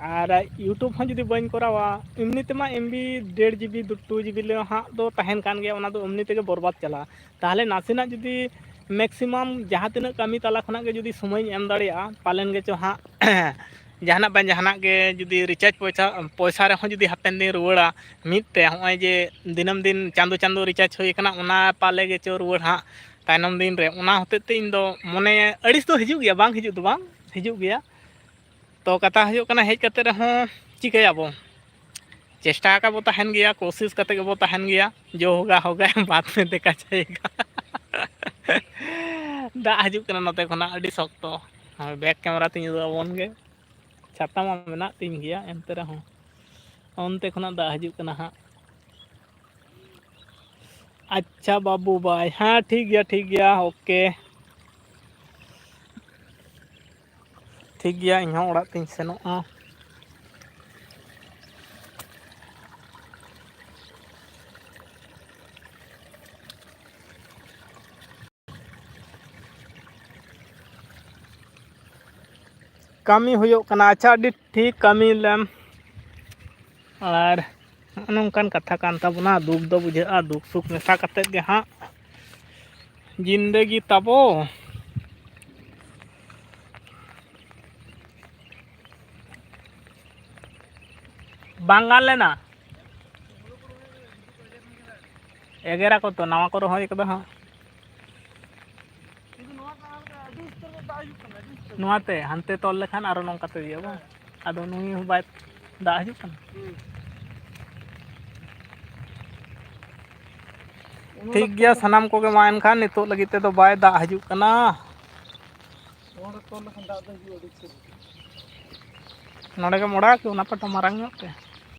ᱟᱨ YouTube ᱦᱚᱸ ᱡᱩᱫᱤ ᱵᱟᱹᱧ ᱠᱚᱨᱟᱣᱟ, ᱮᱢᱱᱤ ᱛᱮᱢᱟ ᱮᱢ ᱵᱤ ᱰᱮᱲ ᱡᱤ ᱵᱤ, ᱫᱩ, ᱴᱩ ᱡᱤ ᱵᱤ ᱦᱟᱸᱜ ᱫᱚ ᱛᱟᱦᱮᱱ ᱠᱟᱱ ᱜᱮᱭᱟ, ᱚᱱᱟ ᱫᱚ ᱮᱢᱱᱤ ᱛᱮᱜᱮ ᱵᱚᱨᱵᱟᱫ ᱪᱟᱞᱟᱜᱼᱟ᱾ ᱛᱟᱦᱚᱞᱮ ᱱᱟᱥᱮᱱᱟᱜ ᱡᱩᱫᱤ ᱢᱮᱠᱥᱤᱢᱟᱢ ᱡᱟᱦᱟᱸ ᱛᱤᱱᱟᱹᱜ ᱠᱟᱹᱢᱤ ᱛᱟᱞᱟ ᱠᱷᱚᱱᱟᱜ ᱜᱮ ᱡᱩᱫᱤ ᱥᱚᱢᱚᱭᱤᱧ ᱮᱢ ᱫᱟᱲᱮᱭᱟᱜᱼᱟ, ᱯᱟᱞᱮᱱ ᱜᱮᱪᱚ ᱦᱟᱸᱜ ᱡᱟᱦᱟᱱᱟᱜ ᱵᱟᱝ ᱡᱟᱦᱟᱱᱟᱜ ᱜᱮ ᱡᱩᱫᱤ ᱨᱤᱪᱟᱨᱡᱽ ᱯᱚᱭᱥᱟ, ᱯᱚᱭᱥᱟ ᱨᱮᱦᱚᱸ ᱡᱩᱫᱤ ᱦᱟᱯᱮᱱ ᱫᱤᱱ ᱨᱩᱣᱟᱹᱲᱟ ᱢᱤᱫ ᱛᱮ, ᱦᱚᱸᱜᱼᱚᱭ ᱡᱮ ᱫᱤᱱᱟᱹᱢ ᱫᱤᱱ ᱪᱟᱸᱫᱚ ᱪᱟᱸᱫᱚ ᱨᱤᱪᱟᱨᱡᱽ ᱦᱩᱭ ᱟᱠᱟᱱᱟ, ᱚᱱᱟ ᱯᱟᱞᱮ ᱜᱮᱪᱚ ᱨᱩᱣᱟᱹᱲ ᱦᱟᱸᱜ ᱛᱟᱭᱱᱚᱢ ᱫᱤᱱ ᱨᱮ᱾ ᱚᱱᱟ ᱦᱚᱛᱮᱡ ᱛᱮ ᱤᱧ ᱫᱚ ᱢᱚᱱᱮ ᱟᱹᱲᱤᱥ ᱫᱚ ᱦᱤᱡᱩᱜ ᱜᱮᱭᱟ, ᱵᱟᱝ ᱦᱤᱡᱩᱜ ᱫᱚ ᱵᱟᱝ ᱦᱤᱡᱩᱜ ᱜᱮᱭᱟ᱾ ᱛᱚ ᱠᱟᱛᱷᱟ ᱦᱩᱭᱩᱜ ᱠᱟᱱᱟ, ᱦᱮᱡ ᱠᱟᱛᱮ ᱨᱮᱦᱚᱸ ᱪᱤᱠᱟᱹᱭᱟᱵᱚ? ᱪᱮᱥᱴᱟ ᱟᱠᱟᱫ ᱵᱚ ᱛᱟᱦᱮᱱ ᱜᱮᱭᱟ, ᱠᱳᱥᱤᱥ ᱠᱟᱛᱮ ᱜᱮᱵᱚ ᱛᱟᱦᱮᱱ ᱜᱮᱭᱟ᱾ ᱡᱳ ᱦᱳᱜᱟ ᱦᱳᱜᱟ, ᱵᱟᱫᱽ ᱢᱮ ᱫᱮᱠᱷᱟ ᱡᱟᱭᱮᱜᱟ᱾ ᱫᱟᱜ ᱦᱤᱡᱩᱜ ᱠᱟᱱᱟ ᱱᱚᱛᱮ ᱠᱷᱚᱱᱟᱜ ᱟᱹᱰᱤ ᱥᱚᱠᱛᱚ᱾ ᱦᱳᱭ, ᱵᱮᱠ ᱠᱮᱢᱮᱨᱟ ᱛᱤᱧ ᱩᱫᱩᱜ ᱟᱵᱚᱱ ᱜᱮ᱾ ᱪᱷᱟᱛᱟ ᱢᱟ ᱢᱮᱱᱟᱜ ᱛᱤᱧ ᱜᱮᱭᱟ, ᱮᱱᱛᱮ ᱨᱮᱦᱚᱸ ᱚᱱᱛᱮ ᱠᱷᱚᱱᱟᱜ ᱫᱟᱜ ᱦᱤᱡᱩᱜ ᱠᱟᱱᱟ ᱦᱟᱸᱜ᱾ ᱟᱪᱪᱷᱟ ᱵᱟᱹᱵᱩ ᱵᱟᱭ, ᱦᱮᱸ, ᱴᱷᱤᱠ ᱜᱮᱭᱟ, ᱴᱷᱤᱠ ᱜᱮᱭᱟ, ᱳᱠᱮ᱾ ᱴᱷᱤᱠ ᱜᱮᱭᱟ, ᱤᱧ ᱦᱚᱸ ᱚᱲᱟᱜ ᱛᱤᱧ ᱥᱮᱱᱚᱜᱼᱟ᱾ ᱠᱟᱹᱢᱤ ᱦᱩᱭᱩᱜ ᱠᱟᱱᱟ᱾ ᱟᱪᱪᱷᱟ, ᱟᱹᱰᱤ ᱴᱷᱤᱠ, ᱠᱟᱹᱢᱤ ᱞᱮᱢ᱾ ᱟᱨ ᱱᱚᱜᱼᱚ ᱱᱚᱝᱠᱟᱱ ᱠᱟᱛᱷᱟ ᱠᱟᱱ ᱛᱟᱵᱚᱱᱟ, ᱫᱩᱠ ᱫᱚ ᱵᱩᱡᱷᱟᱹᱜᱼᱟ, ᱫᱩᱠ ᱥᱩᱠ ᱢᱮᱥᱟ ᱠᱟᱛᱮᱫ ᱜᱮ ᱦᱟᱸᱜ ᱡᱤᱱᱫᱮᱜᱤ ᱛᱟᱵᱚ᱾ ᱵᱟᱝ ᱜᱟᱱ ᱞᱮᱱᱟ᱾ ᱮᱜᱮᱨ ᱟᱠᱚ ᱛᱚ, ᱱᱟᱣᱟ ᱠᱚ ᱨᱚᱦᱚᱭ ᱠᱟᱫᱟ ᱦᱟᱸᱜ᱾ ᱱᱚᱣᱟᱛᱮ ᱦᱟᱱᱛᱮ ᱛᱚᱞ ᱞᱮᱠᱷᱟᱱ ᱟᱨᱚ ᱱᱚᱝᱠᱟᱛᱮ ᱤᱭᱟᱹᱜᱼᱟ ᱵᱟᱝ? ᱟᱫᱚ ᱱᱩᱭ ᱦᱚᱸ ᱵᱟᱭ ᱫᱟᱜ ᱦᱤᱡᱩᱜ ᱠᱟᱱᱟ᱾ ᱴᱷᱤᱠ ᱜᱮᱭᱟ, ᱥᱟᱱᱟᱢ ᱠᱚᱜᱮ ᱢᱟ ᱮᱱᱠᱷᱟᱱ ᱱᱤᱛᱚᱜ ᱞᱟᱹᱜᱤᱫ ᱛᱮᱫᱚ ᱵᱟᱭ ᱫᱟᱜ ᱦᱤᱡᱩᱜ ᱠᱟᱱᱟ᱾ ᱱᱚᱣᱟ ᱨᱮ ᱛᱚᱞ ᱞᱮᱠᱷᱟᱱ ᱫᱟᱜ ᱫᱚ ᱦᱤᱡᱩᱜᱼᱟ ᱟᱹᱰᱤ ᱩᱥᱟᱹᱨᱟ᱾ ᱱᱚᱰᱮ ᱜᱮᱢ ᱚᱲᱟᱜ ᱠᱤ ᱚᱱᱟ ᱯᱟᱴᱟ ᱢᱟᱨᱟᱝ ᱧᱚᱜ ᱛᱮ?